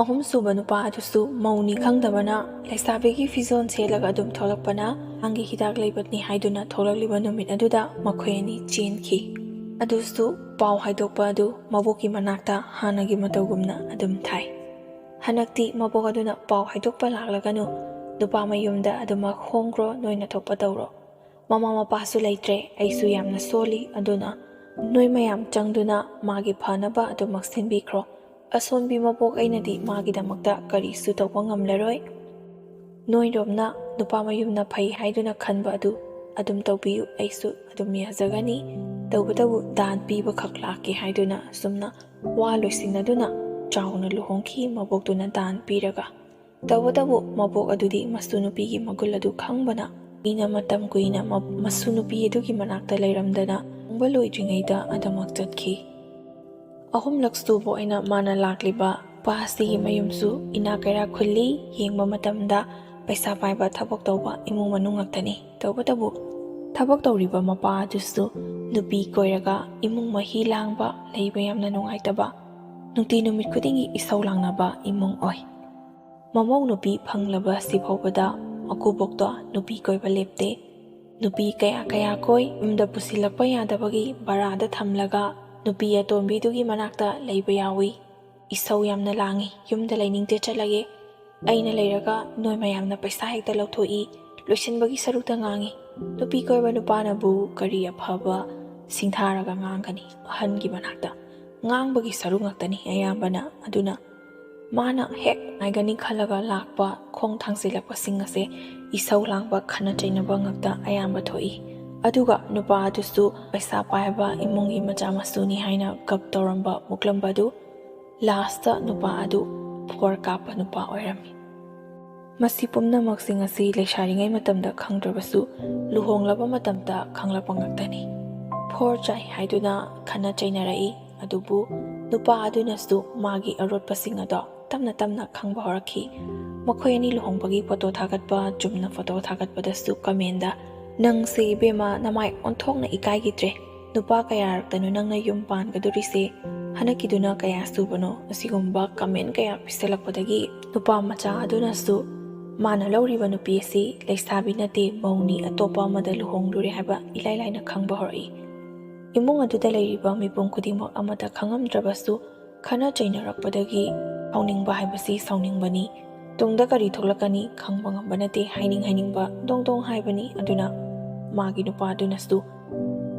ꯑꯍꯨꯝꯁꯨꯕ ꯅꯨꯄꯥ ꯑꯗꯨꯁꯨ ꯃꯧꯅꯤ ꯈꯪꯗꯕꯅ ꯂꯩꯁꯥꯕꯤꯒꯤ ꯐꯤꯖꯣꯜ ꯁꯦꯠꯂꯒ ꯑꯗꯨꯝ ꯊꯣꯛꯂꯛꯄꯅ, ꯑꯉꯥꯡꯒꯤ ꯍꯤꯗꯥꯛ ꯂꯩꯕꯅꯤ ꯍꯥꯏꯗꯨꯅ ꯊꯣꯛꯂꯛꯂꯤꯕ ꯅꯨꯃꯤꯠ ꯑꯗꯨꯗ ꯃꯈꯣꯏ ꯑꯅꯤ ꯆꯦꯟꯈꯤ꯫ ꯑꯗꯨꯁꯨ ꯄꯥꯎ ꯍꯥꯏꯗꯣꯛꯄ ꯑꯗꯨ ꯃꯕꯣꯛꯀꯤ ꯃꯅꯥꯛꯇ ꯍꯥꯟꯅꯒꯤ ꯃꯇꯧꯒꯨꯝꯅ ꯑꯗꯨꯝ ꯊꯥꯏ꯫ ꯍꯟꯗꯛꯇꯤ ꯃꯕꯣꯛ ꯑꯗꯨꯅ ꯄꯥꯎ ꯍꯥꯏꯗꯣꯛꯄ ꯂꯥꯛꯂꯒꯅꯨ, ꯅꯨꯄꯥ ꯃꯌꯨꯝꯗ ꯑꯗꯨꯃꯛ ꯍꯣꯡꯈ꯭ꯔꯣ, ꯅꯣꯏꯅ ꯊꯣꯛꯄ ꯇꯧꯔꯣ꯫ ꯃꯃꯥ ꯃꯄꯥꯁꯨ ꯂꯩꯇ꯭ꯔꯦ, ꯑꯩꯁꯨ ꯌꯥꯝꯅ ꯁꯣꯜꯂꯤ, ꯑꯗꯨꯅ ꯅꯣꯏ ꯃꯌꯥꯝ ꯆꯪꯗꯨꯅ ꯃꯥꯒꯤ ꯐꯅꯕ ꯑꯗꯨꯃꯛ ꯁꯤꯟꯕꯤꯈ꯭ꯔꯣ꯫ ꯑꯁꯣꯟꯕꯤ ꯃꯕꯣꯛ ꯑꯩꯅꯗꯤ ꯃꯥꯒꯤꯗꯃꯛꯇ ꯀꯔꯤꯁꯨ ꯇꯧꯕ ꯉꯝꯂꯔꯣꯏ꯫ ꯅꯣꯏꯔꯣꯝꯅ ꯅꯨꯄꯥ ꯃꯌꯨꯝꯅ ꯐꯩ ꯍꯥꯏꯗꯨꯅ ꯈꯟꯕ ꯑꯗꯨ ꯑꯗꯨꯝ ꯇꯧꯕꯤꯌꯨ, ꯑꯩꯁꯨ ꯑꯗꯨꯝ ꯌꯥꯖꯒꯅꯤ꯫ ꯇꯧꯕꯇꯕꯨ ꯗꯥꯟ ꯄꯤꯕꯈꯛ ꯂꯥꯛꯀꯦ ꯍꯥꯏꯗꯨꯅ ꯑꯁꯨꯝꯅ ꯋꯥ ꯂꯣꯏꯁꯤꯟꯅꯗꯨꯅ ꯆꯥꯎꯅ ꯂꯨꯍꯣꯡꯈꯤ ꯃꯕꯣꯛꯇꯨꯅ ꯗꯥꯟ ꯄꯤꯔꯒ꯫ ꯇꯧꯕꯇꯕꯨ ꯃꯕꯣꯛ ꯑꯗꯨꯗꯤ ꯃꯁꯨ ꯅꯨꯄꯤꯒꯤ ꯃꯒꯨꯟ ꯑꯗꯨ ꯈꯪꯕꯅ, ꯃꯤꯅ ꯃꯇꯝ ꯀꯨꯏꯅ ꯃ-, ꯃꯁꯨ ꯅꯨꯄꯤ ꯑꯗꯨꯒꯤ ꯃꯅꯥꯛꯇ ꯂꯩꯔꯝꯗꯅ ꯂꯨꯍꯣꯡꯕ ꯂꯣꯏꯗ꯭ꯔꯤꯉꯩꯗ ꯑꯗꯨꯃꯛ ꯆꯠꯈꯤ꯫ ꯑꯍꯨꯝꯂꯛ ꯁꯨꯕ ꯑꯣꯏꯅ ꯃꯥꯅ ꯂꯥꯛꯂꯤꯕ ꯅꯨꯄꯥ ꯑꯁꯤꯒꯤ ꯃꯌꯨꯝꯁꯨ ꯏꯅꯥꯛ ꯀꯩꯔꯥꯛ ꯈꯨꯜꯂꯤ꯫ ꯌꯦꯡꯕ ꯃꯇꯝꯗ ꯄꯩꯁꯥ ꯄꯥꯏꯕ, ꯊꯕꯛ ꯇꯧꯕ ꯏꯃꯨꯡ ꯃꯅꯨꯡ ꯉꯥꯛꯇꯅꯤ꯫ ꯇꯧꯕꯇꯕꯨ ꯊꯕꯛ ꯇꯧꯔꯤꯕ ꯃꯄꯥ ꯑꯗꯨꯁꯨ ꯅꯨꯄꯤ ꯀꯣꯏꯔꯒ ꯏꯃꯨꯡ ꯃꯍꯤ ꯂꯥꯡꯕ, ꯂꯩꯕ ꯌꯥꯝꯅ ꯅꯨꯡꯉꯥꯏꯇꯕ, ꯅꯨꯡꯇꯤ ꯅꯨꯃꯤꯠ ꯈꯨꯗꯤꯡꯒꯤ ꯏꯁꯧ ꯂꯥꯡꯅꯕ ꯏꯃꯨꯡ ꯑꯣꯏ꯫ ꯃꯃꯧ ꯅꯨꯄꯤ ꯐꯪꯂꯕ ꯑꯁꯤ ꯐꯥꯎꯕꯗ ꯃꯀꯨꯕꯣꯛꯇꯣ ꯅꯨꯄꯤ ꯀꯣꯏꯕ ꯂꯦꯞꯇꯦ꯫ ꯅꯨꯄꯤ ꯀꯌꯥ ꯀꯌꯥ ꯀꯣꯏ, ꯌꯨꯝꯗ ꯄꯨꯁꯤꯜꯂꯛꯄ ꯌꯥꯗꯕꯒꯤ ꯚꯔꯥꯗ ꯊꯝꯂꯒ ꯅꯨꯄꯤ ꯑꯇꯣꯝꯕꯤꯗꯨꯒꯤ ꯃꯅꯥꯛꯇ ꯂꯩꯕ ꯌꯥꯎꯏ꯫ ꯏꯁꯧ ꯌꯥꯝꯅ ꯂꯥꯡꯏ, ꯌꯨꯝꯗ ꯂꯩꯅꯤꯡꯗꯦ, ꯆꯠꯂꯒꯦ꯫ ꯑꯩꯅ ꯂꯩꯔꯒ ꯅꯣꯏ ꯃꯌꯥꯝꯅ ꯄꯩꯁꯥ ꯍꯦꯛꯇ ꯂꯧꯊꯣꯛꯏ, ꯂꯣꯏꯁꯤꯟꯕꯒꯤ ꯁꯔꯨꯛꯇ ꯉꯥꯡꯏ꯫ ꯅꯨꯄꯤ ꯀꯣꯏꯕ ꯅꯨꯄꯥꯅꯕꯨ ꯀꯔꯤ ꯑꯐꯕ ꯁꯤꯡꯊꯥꯔꯒ ꯉꯥꯡꯒꯅꯤ? ꯑꯍꯟꯒꯤ ꯃꯅꯥꯛꯇ ꯉꯥꯡꯕꯒꯤ ꯁꯔꯨꯛ ꯉꯥꯛꯇꯅꯤ ꯑꯌꯥꯝꯕꯅ꯫ ꯑꯗꯨꯅ ꯃꯥꯅ ꯍꯦꯛ ꯉꯥꯏꯒꯅꯤ ꯈꯜꯂꯒ ꯂꯥꯛꯄ ꯈꯣꯡ ꯊꯥꯡꯖꯤꯜꯂꯛꯄꯁꯤꯡ ꯑꯁꯦ ꯏꯁꯧ ꯂꯥꯡꯕ, ꯈꯠꯅ ꯆꯩꯅꯕ ꯉꯥꯛꯇ ꯑꯌꯥꯝꯕ ꯊꯣꯛꯏ꯫ ꯑꯗꯨꯒ ꯅꯨꯄꯥ ꯑꯗꯨꯁꯨ ꯄꯩꯁꯥ ꯄꯥꯏꯕ ꯏꯃꯨꯡꯒꯤ ꯃꯆꯥ ꯃꯁꯨꯅꯤ ꯍꯥꯏꯅ ꯒꯞ ꯇꯧꯔꯝꯕ ꯃꯨꯛꯂꯝꯕ ꯑꯗꯨ ꯂꯥꯁꯇ ꯅꯨꯄꯥ ꯑꯗꯨ ꯐꯣꯔ ꯀꯥꯞꯄ ꯅꯨꯄꯥ ꯑꯣꯏꯔꯝꯃꯤ꯫ ꯃꯁꯤ ꯄꯨꯝꯅꯃꯛꯁꯤꯡ ꯑꯁꯤ ꯂꯩꯁꯥꯔꯤꯉꯩ ꯃꯇꯝꯗ ꯈꯪꯗ꯭ꯔꯕꯁꯨ ꯂꯨꯍꯣꯡꯂꯕ ꯃꯇꯝꯗ ꯈꯪꯂꯛꯄ ꯉꯥꯛꯇꯅꯤ꯫ ꯐꯣꯔ ꯆꯥꯏ ꯍꯥꯏꯗꯨꯅ ꯈꯠꯅ ꯆꯩꯅꯔꯛꯏ, ꯑꯗꯨꯕꯨ ꯅꯨꯄꯥ ꯑꯗꯨꯅꯁꯨ ꯃꯥꯒꯤ ꯑꯔꯣꯠꯄꯁꯤꯡ ꯑꯗꯣ ꯇꯞꯅ ꯇꯞꯅ ꯈꯪꯕ ꯍꯧꯔꯛꯈꯤ꯫ ꯃꯈꯣꯏ ꯑꯅꯤ ꯂꯨꯍꯣꯡꯕꯒꯤ ꯐꯣꯇꯣ ꯊꯥꯒꯠꯄ, ꯆꯨꯝꯅ ꯐꯣꯇꯣ ꯊꯥꯒꯠꯄꯗꯁꯨ ꯀꯃꯦꯟꯗ "ꯅꯪꯁꯦ ꯏꯕꯦꯝꯃ ꯅꯃꯥꯏ ꯑꯣꯟꯊꯣꯛꯅ ꯏꯀꯥꯏꯈꯤꯗ꯭ꯔꯦ, ꯅꯨꯄꯥ ꯀꯌꯥꯔꯛꯇꯅꯣ ꯅꯪꯅ ꯌꯨꯝ ꯄꯥꯟꯒꯗꯣꯔꯤꯁꯦ, ꯍꯟꯗꯛꯀꯤꯗꯨꯅ ꯀꯌꯥ ꯁꯨꯕꯅꯣ?" ꯑꯁꯤꯒꯨꯝꯕ ꯀꯃꯦꯟ ꯀꯌꯥ ꯄꯤꯁꯜꯂꯛꯄꯗꯒꯤ ꯅꯨꯄꯥ ꯃꯆꯥ ꯑꯗꯨꯅꯁꯨ ꯃꯥꯅ ꯂꯧꯔꯤꯕ ꯅꯨꯄꯤ ꯑꯁꯤ ꯂꯩꯁꯥꯕꯤ ꯅꯠꯇꯦ, ꯃꯧꯅꯤ, ꯑꯇꯣꯞꯄ ꯑꯃꯗ ꯂꯨꯍꯣꯡꯂꯨꯔꯦ ꯍꯥꯏꯕ ꯏꯂꯥꯏ ꯂꯥꯏꯅ ꯈꯪꯕ ꯍꯧꯔꯛꯏ꯫ ꯏꯃꯨꯡ ꯑꯗꯨꯗ ꯂꯩꯔꯤꯕ ꯃꯤꯄꯨꯝ ꯈꯨꯗꯤꯡꯃꯛ ꯑꯃꯠꯇ ꯈꯪꯉꯝꯗ꯭ꯔꯕꯁꯨ ꯈꯠꯅ ꯆꯩꯅꯔꯛꯄꯗꯒꯤ ꯁꯥꯎꯅꯤꯡꯕ ꯍꯥꯏꯕꯁꯤ ꯁꯥꯎꯅꯤꯡꯕꯅꯤ, ꯇꯨꯡꯗ ꯀꯔꯤ ꯊꯣꯛꯂꯛꯀꯅꯤ ꯈꯪꯕ ꯉꯝꯕ ꯅꯠꯇꯦ, ꯍꯥꯏꯅꯤꯡ ꯍꯥꯏꯅꯤꯡꯕ ꯗꯣꯡ ꯗꯣꯡ ꯍꯥꯏꯕꯅꯤ꯫ ꯑꯗꯨꯅ ꯃꯥꯒꯤ ꯅꯨꯄꯥꯗꯨꯅꯁꯨ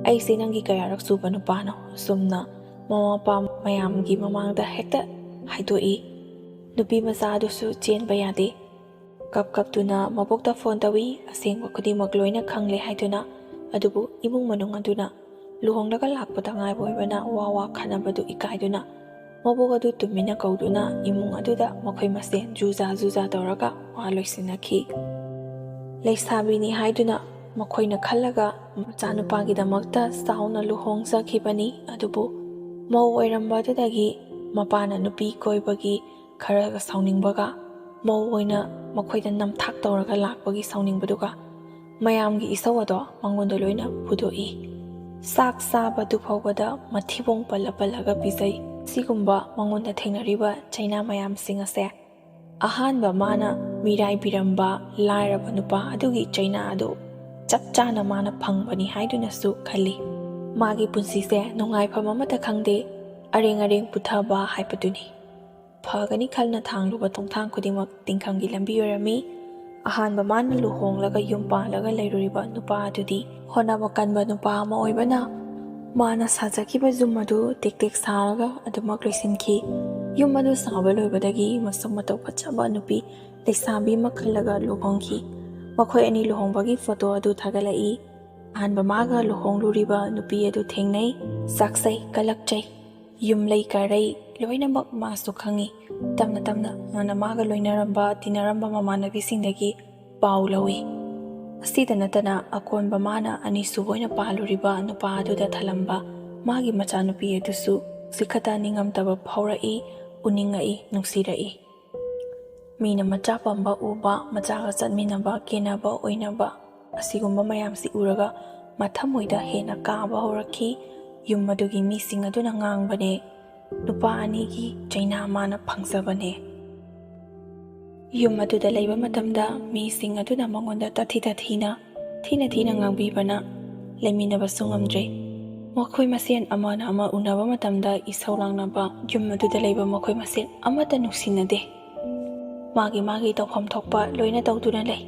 "ꯑꯩꯁꯦ ꯅꯪꯒꯤ ꯀꯌꯥꯔꯛ ꯁꯨꯕ ꯅꯨꯄꯥꯅꯣ?" ꯑꯁꯨꯝꯅ ꯃꯃꯥ ꯃꯄꯥ ꯃꯌꯥꯝꯒꯤ ꯃꯃꯥꯡꯗ ꯍꯦꯛꯇ ꯍꯥꯏꯗꯣꯛꯏ꯫ ꯅꯨꯄꯤ ꯃꯆꯥ ꯑꯗꯨꯁꯨ ꯆꯦꯟꯕ ꯌꯥꯗꯦ꯫ ꯀꯞ ꯀꯞꯇꯨꯅ ꯃꯕꯣꯛꯇ ꯐꯣꯟ ꯇꯧꯏ, ꯑꯁꯦꯡꯕ ꯈꯨꯗꯤꯡꯃꯛ ꯂꯣꯏꯅ ꯈꯪꯂꯦ ꯍꯥꯏꯗꯨꯅ꯫ ꯑꯗꯨꯕꯨ ꯏꯃꯨꯡ ꯃꯅꯨꯡ ꯑꯗꯨꯅ ꯂꯨꯍꯣꯡꯂꯒ ꯂꯥꯛꯄꯗ ꯉꯥꯏꯕ ꯑꯣꯏꯕꯅ ꯋꯥ ꯋꯥ ꯈꯟꯅꯕꯗꯨ ꯏꯀꯥꯏꯗꯨꯅ ꯃꯕꯣꯛ ꯑꯗꯨ ꯇꯨꯃꯤꯟꯅ ꯀꯧꯗꯨꯅ ꯏꯃꯨꯡ ꯑꯗꯨꯗ ꯃꯈꯣꯏ ꯃꯁꯦꯟ ꯖꯨꯖꯥ ꯖꯨꯖꯥ ꯇꯧꯔꯒ ꯋꯥ ꯂꯣꯏꯁꯤꯟꯅꯈꯤ꯫ ꯂꯩꯁꯥꯕꯤꯅꯤ ꯍꯥꯏꯗꯨꯅ ꯃꯈꯣꯏꯅ ꯈꯜꯂꯒ ꯃꯆꯥꯅꯨꯄꯥꯒꯤꯗꯃꯛꯇ ꯆꯥꯎꯅ ꯂꯨꯍꯣꯡꯖꯈꯤꯕꯅꯤ꯫ ꯑꯗꯨꯕꯨ ꯃꯧ ꯑꯣꯏꯔꯝꯕ ꯑꯗꯨꯗꯒꯤ ꯃꯄꯥꯅ ꯅꯨꯄꯤ ꯀꯣꯏꯕꯒꯤ ꯈꯔꯒ ꯁꯥꯎꯅꯤꯡꯕꯒ ꯃꯧ ꯑꯣꯏꯅ ꯃꯈꯣꯏꯗ ꯅꯝꯊꯥꯛ ꯇꯧꯔꯒ ꯂꯥꯛꯄꯒꯤ ꯁꯥꯎꯅꯤꯡꯕꯗꯨꯒ ꯃꯌꯥꯝꯒꯤ ꯏꯁꯧ ꯑꯗꯣ ꯃꯉꯣꯟꯗ ꯂꯣꯏꯅ ꯐꯨꯗꯣꯛꯏ꯫ ꯆꯥꯛ ꯆꯥꯕꯗꯨ ꯐꯥꯎꯕꯗ ꯃꯊꯤꯕꯣꯡ ꯄꯜꯂ ꯄꯜꯂꯒ ꯄꯤꯖꯩ꯫ ꯁꯤꯒꯨꯝꯕ ꯃꯉꯣꯟꯗ ꯊꯦꯡꯅꯔꯤꯕ ꯆꯩꯅꯥ ꯃꯌꯥꯝꯁꯤꯡ ꯑꯁꯦ ꯑꯍꯥꯟꯕ ꯃꯥꯅ ꯃꯤꯔꯥꯏꯕꯤꯔꯝꯕ ꯂꯥꯏꯔꯕ ꯅꯨꯄꯥ ꯑꯗꯨꯒꯤ ꯆꯩꯅꯥ ꯑꯗꯨ ꯆꯞ ꯆꯥꯅ ꯃꯥꯅ ꯐꯪꯕꯅꯤ ꯍꯥꯏꯗꯨꯅꯁꯨ ꯈꯜꯂꯤ꯫ ꯃꯥꯒꯤ ꯄꯨꯟꯁꯤꯁꯦ ꯅꯨꯡꯉꯥꯏꯐꯝ ꯑꯃꯠꯇ ꯈꯪꯗꯦ, ꯑꯔꯦꯡ ꯑꯔꯦꯡ ꯄꯨꯊꯕ ꯍꯥꯏꯕꯗꯨꯅꯤ꯫ ꯐꯒꯅꯤ ꯈꯟꯅ ꯊꯥꯡꯂꯨꯕ ꯈꯣꯡꯊꯥꯡ ꯈꯨꯗꯤꯡꯃꯛ ꯇꯤꯟꯈꯪꯒꯤ ꯂꯝꯕꯤ ꯑꯣꯏꯔꯝꯃꯤ꯫ ꯑꯍꯥꯟꯕ ꯃꯥꯅ ꯂꯨꯍꯣꯡꯂꯒ ꯌꯨꯝ ꯄꯥꯜꯂꯒ ꯂꯩꯔꯨꯔꯤꯕ ꯅꯨꯄꯥ ꯑꯗꯨꯗꯤ ꯍꯣꯠꯅꯕ ꯀꯟꯕ ꯅꯨꯄꯥ ꯑꯃ ꯑꯣꯏꯕꯅ ꯃꯥꯅ ꯁꯥꯖꯈꯤꯕ ꯌꯨꯝ ꯑꯗꯨ ꯇꯦꯛ ꯇꯦꯛ ꯁꯥꯔꯒ ꯑꯗꯨꯃꯛ ꯂꯣꯏꯁꯤꯟꯈꯤ꯫ ꯌꯨꯝ ꯑꯗꯨ ꯁꯥꯕ ꯂꯣꯏꯕꯗꯒꯤ ꯃꯁꯛ ꯃꯇꯧ ꯐꯖꯕ ꯅꯨꯄꯤ ꯂꯩꯁꯥꯕꯤ ꯑꯃ ꯈꯜꯂꯒ ꯂꯨꯍꯣꯡꯈꯤ꯫ ꯃꯈꯣꯏ ꯑꯅꯤ ꯂꯨꯍꯣꯡꯕꯒꯤ ꯐꯣꯇꯣ ꯑꯗꯨ ꯊꯥꯒꯠꯂꯛꯏ꯫ ꯑꯍꯥꯟꯕ ꯃꯥꯒ ꯂꯨꯍꯣꯡꯂꯨꯔꯤꯕ ꯅꯨꯄꯤ ꯑꯗꯨ ꯊꯦꯡꯅꯩ, ꯆꯥꯛꯆꯩ, ꯀꯂꯛꯆꯩ, ꯌꯨꯝ ꯂꯩ ꯀꯥꯔꯩ ꯂꯣꯏꯅꯃꯛ ꯃꯥꯁꯨ ꯈꯪꯏ꯫ ꯇꯞꯅ ꯇꯞꯅ ꯃꯥꯅ ꯃꯥꯒ ꯂꯣꯏꯅꯔꯝꯕ ꯇꯤꯟꯅꯔꯝꯕ ꯃꯃꯥꯟꯅꯕꯤꯁꯤꯡꯗꯒꯤ ꯄꯥꯎ ꯂꯧꯏ꯫ ꯑꯁꯤꯗ ꯅꯠꯇꯅ ꯑꯀꯣꯟꯕ ꯃꯥꯅ ꯑꯅꯤꯁꯨꯕ ꯑꯣꯏꯅ ꯄꯥꯜꯂꯨꯔꯤꯕ ꯅꯨꯄꯥ ꯑꯗꯨꯗ ꯊꯂꯝꯕ ꯃꯥꯒꯤ ꯃꯆꯥꯅꯨꯄꯤ ꯑꯗꯨꯁꯨ ꯍꯧꯖꯤꯛ ꯈꯛꯇ ꯅꯤꯡꯉꯝꯗꯕ ꯐꯥꯎꯔꯛꯏ, ꯎꯅꯤꯡꯉꯛꯏ, ꯅꯨꯡꯁꯤꯔꯛꯏ꯫ ꯃꯤꯅ ꯃꯆꯥ ꯄꯝꯕ ꯎꯕ, ꯃꯆꯥꯒ ꯆꯠꯃꯤꯟꯅꯕ, ꯀꯦꯅꯕ ꯑꯣꯏꯅꯕ ꯑꯁꯤꯒꯨꯝꯕ ꯃꯌꯥꯝꯁꯤ ꯎꯔꯒ ꯃꯊꯃꯣꯏꯗ ꯍꯦꯟꯅ ꯀꯥꯕ ꯍꯧꯔꯛꯈꯤ꯫ ꯌꯨꯝ ꯑꯗꯨꯒꯤ ꯃꯤꯁꯤꯡ ꯑꯗꯨꯅ ꯉꯥꯡꯕꯅꯦ, ꯅꯨꯄꯥ ꯑꯅꯤꯒꯤ ꯆꯩꯅꯥ ꯃꯥꯅ ꯐꯪꯖꯕꯅꯦ꯫ ꯌꯨꯝ ꯑꯗꯨꯗ ꯂꯩꯕ ꯃꯇꯝꯗ ꯃꯤꯁꯤꯡ ꯑꯗꯨꯅ ꯃꯉꯣꯟꯗ ꯇꯥꯊꯤ ꯇꯥꯊꯤꯅ, ꯊꯤꯅ ꯊꯤꯅ ꯉꯥꯡꯕꯤꯕꯅ ꯂꯩꯃꯤꯟꯅꯕꯁꯨ ꯉꯝꯗ꯭ꯔꯦ꯫ ꯃꯈꯣꯏ ꯃꯁꯦꯟ ꯑꯃꯅ ꯑꯃ ꯎꯅꯕ ꯃꯇꯝꯗ ꯏꯁꯧ ꯂꯥꯡꯅꯕ, ꯌꯨꯝ ꯑꯗꯨꯗ ꯂꯩꯕ ꯃꯈꯣꯏ ꯃꯁꯦꯟ ꯑꯃꯠꯇ ꯅꯨꯡꯁꯤꯅꯗꯦ꯫ ꯃꯥꯒꯤ ꯃꯥꯒꯤ ꯇꯧꯐꯝ ꯊꯣꯛꯄ ꯂꯣꯏꯅ ꯇꯧꯗꯨꯅ ꯂꯩ꯫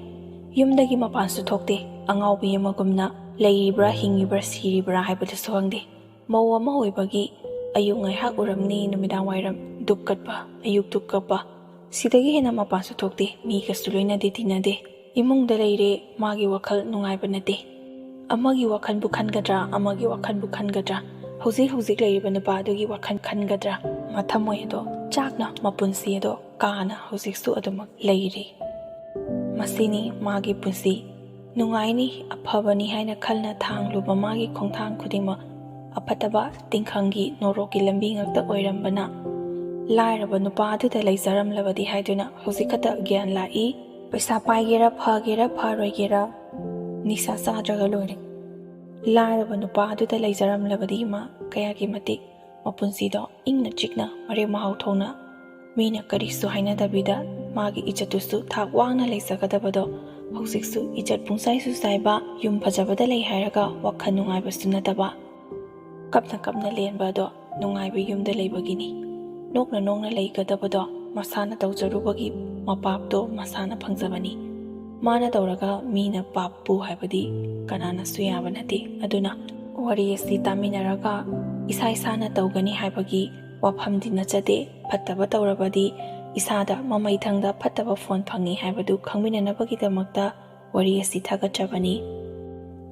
ꯌꯨꯝꯗꯒꯤ ꯃꯄꯥꯟꯁꯨ ꯊꯣꯛꯇꯦ꯫ ꯑꯉꯥꯎꯕꯤ ꯑꯃꯒꯨꯝꯅ ꯂꯩꯔꯤꯕ꯭ꯔꯥ, ꯍꯤꯡꯉꯤꯕ꯭ꯔꯥ, ꯁꯤꯔꯤꯕ꯭ꯔꯥ ꯍꯥꯏꯕꯗꯨꯁꯨ ꯈꯪꯗꯦ꯫ ꯃꯧ ꯑꯃ ꯑꯣꯏꯕꯒꯤ ꯑꯌꯨꯛ ꯉꯥꯏꯍꯥꯛ ꯎꯔꯝꯅꯤ, ꯅꯨꯃꯤꯗꯥꯡ ꯋꯥꯏꯔꯝ ꯗꯨꯛ ꯀꯠꯄ, ꯑꯌꯨꯛ ꯗꯨꯛ ꯀꯞꯄ, ꯁꯤꯗꯒꯤ ꯍꯦꯟꯅ ꯃꯄꯥꯟꯁꯨ ꯊꯣꯛꯇꯦ, ꯃꯤꯒꯁꯨ ꯂꯣꯏꯅꯗꯦ, ꯇꯤꯟꯅꯗꯦ꯫ ꯏꯃꯨꯡꯗ ꯂꯩꯔꯦ, ꯃꯥꯒꯤ ꯋꯥꯈꯜ ꯅꯨꯡꯉꯥꯏꯕ ꯅꯠꯇꯦ꯫ ꯑꯃꯒꯤ ꯋꯥꯈꯜꯕꯨ ꯈꯟꯒꯗ꯭ꯔꯥ, ꯑꯃꯒꯤ ꯋꯥꯈꯜꯕꯨ ꯈꯟꯒꯗ꯭ꯔꯥ? ꯍꯧꯖꯤꯛ ꯍꯧꯖꯤꯛ ꯂꯩꯔꯤꯕ ꯅꯨꯄꯥ ꯑꯗꯨꯒꯤ ꯋꯥꯈꯜ ꯈꯟꯒꯗ꯭ꯔꯥ? ꯃꯊꯃꯣꯏ ꯑꯗꯣ ꯆꯥꯛꯅ, ꯃꯄꯨꯟꯁꯤ ꯑꯗꯣ ꯀꯥꯅ ꯍꯧꯖꯤꯛꯁꯨ ꯑꯗꯨꯃꯛ ꯂꯩꯔꯤ꯫ ꯃꯁꯤꯅꯤ ꯃꯥꯒꯤ ꯄꯨꯟꯁꯤ꯫ ꯅꯨꯡꯉꯥꯏꯅꯤ, ꯑꯐꯕꯅꯤ ꯍꯥꯏꯅ ꯈꯜꯅ ꯊꯥꯡꯂꯨꯕ ꯃꯥꯒꯤ ꯈꯣꯡꯊꯥꯡ ꯈꯨꯗꯤꯡꯃꯛ ꯑꯐꯠꯇꯕ ꯇꯤꯡꯈꯪꯒꯤ ꯅꯣꯔꯣꯛꯀꯤ ꯂꯝꯕꯤ ꯉꯥꯛꯇ ꯑꯣꯏꯔꯝꯕꯅ, ꯂꯥꯏꯔꯕ ꯅꯨꯄꯥ ꯑꯗꯨꯗ ꯂꯩꯖꯔꯝꯂꯕꯗꯤ ꯍꯥꯏꯗꯨꯅ ꯍꯧꯖꯤꯛ ꯈꯛꯇ ꯒ꯭ꯌꯥꯟ ꯂꯥꯛꯏ꯫ ꯄꯩꯁꯥ ꯄꯥꯏꯒꯦꯔꯥ, ꯐꯒꯦꯔꯥ, ꯐꯔꯣꯏꯒꯦꯔꯥ, ꯅꯤꯁꯥ ꯆꯥꯗ꯭ꯔꯒ ꯂꯣꯏꯔꯦ꯫ ꯂꯥꯏꯔꯕ ꯅꯨꯄꯥ ꯑꯗꯨꯗ ꯂꯩꯖꯔꯝꯂꯕꯗꯤ ꯃꯥ ꯀꯌꯥꯒꯤ ꯃꯇꯤꯛ ꯃꯄꯨꯟꯁꯤꯗꯣ ꯏꯪꯅ ꯆꯤꯛꯅ, ꯃꯔꯦꯛ ꯃꯍꯥꯎ ꯊꯣꯛꯅ, ꯃꯤꯅ ꯀꯔꯤꯁꯨ ꯍꯥꯏꯅꯗꯕꯤꯗ ꯃꯥꯒꯤ ꯏꯖꯠꯇꯨꯁꯨ ꯊꯥꯛ ꯋꯥꯡꯅ ꯂꯩꯖꯒꯗꯕꯗꯣ, ꯍꯧꯖꯤꯛꯁꯨ ꯏꯖꯠ ꯄꯨꯡꯆꯥꯏꯁꯨ ꯆꯥꯏꯕ, ꯌꯨꯝ ꯐꯖꯕꯗ ꯂꯩ ꯍꯥꯏꯔꯒ ꯋꯥꯈꯜ ꯅꯨꯡꯉꯥꯏꯕꯁꯨ ꯅꯠꯇꯕ, ꯀꯞꯅ ꯀꯞꯅ ꯂꯦꯟꯕ ꯑꯗꯣ ꯅꯨꯡꯉꯥꯏꯕ ꯌꯨꯝꯗ ꯂꯩꯕꯒꯤꯅꯤ꯫ ꯅꯣꯛꯅ ꯅꯣꯛꯅ ꯂꯩꯒꯗꯕꯗꯣ ꯃꯁꯥꯅ ꯇꯧꯖꯔꯨꯕꯒꯤ ꯃꯄꯥꯞꯇꯣ ꯃꯁꯥꯅ ꯐꯪꯖꯕꯅꯤ꯫ ꯃꯥꯅ ꯇꯧꯔꯒ ꯃꯤꯅ ꯄꯥꯞꯄꯨ ꯍꯥꯏꯕꯗꯤ ꯀꯅꯥꯅꯁꯨ ꯌꯥꯕ ꯅꯠꯇꯦ꯫ ꯑꯗꯨꯅ ꯋꯥꯔꯤ ꯑꯁꯤ ꯇꯥꯃꯤꯟꯅꯔꯒ ꯏꯁꯥ ꯏꯁꯥꯅ ꯇꯧꯒꯅꯤ ꯍꯥꯏꯕꯒꯤ ꯋꯥꯐꯝꯗꯤ ꯅꯠꯆꯗꯦ꯫ ꯐꯠꯇꯕ ꯇꯧꯔꯕꯗꯤ ꯏꯁꯥꯗ ꯃꯃꯩꯊꯪꯗ ꯐꯠꯇꯕ ꯐꯣꯟ ꯐꯪꯏ ꯍꯥꯏꯕꯗꯨ ꯈꯪꯃꯤꯟꯅꯅꯕꯒꯤꯗꯃꯛꯇ ꯋꯥꯔꯤ ꯑꯁꯤ ꯊꯥꯒꯠꯆꯕꯅꯤ꯫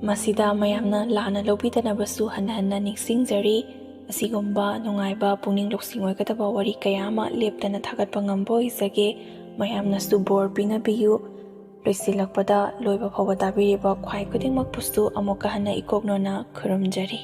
ꯃꯁꯤꯗ ꯃꯌꯥꯝꯅ ꯂꯥꯟꯅ ꯂꯧꯕꯤꯗꯅꯕꯁꯨ ꯍꯟꯅ ꯍꯟꯅ ꯅꯤꯡꯁꯤꯡꯖꯔꯤ꯫ ꯑꯁꯤꯒꯨꯝꯕ ꯅꯨꯡꯉꯥꯏꯕ, ꯄꯨꯛꯅꯤꯡ ꯂꯧꯁꯤꯡ ꯑꯣꯏꯒꯗꯕ ꯋꯥꯔꯤ ꯀꯌꯥ ꯑꯃ ꯂꯦꯞꯇꯅ ꯊꯥꯒꯠꯄ ꯉꯝꯕ ꯑꯣꯏꯖꯒꯦ꯫ ꯃꯌꯥꯝꯅꯁꯨ ꯕꯣꯔ ꯄꯤꯅꯕꯤꯌꯨ꯫ ꯂꯣꯏꯁꯤꯜꯂꯛꯄꯗ, ꯂꯣꯏꯕ ꯐꯥꯎꯕ ꯇꯥꯕꯤꯔꯤꯕ ꯈ꯭ꯋꯥꯏ ꯈꯨꯗꯤꯡꯃꯛꯄꯨꯁꯨ ꯑꯃꯨꯛꯀ ꯍꯟꯅ ꯏꯀꯣꯛꯅꯣꯅ ꯈꯨꯔꯨꯝꯖꯔꯤ꯫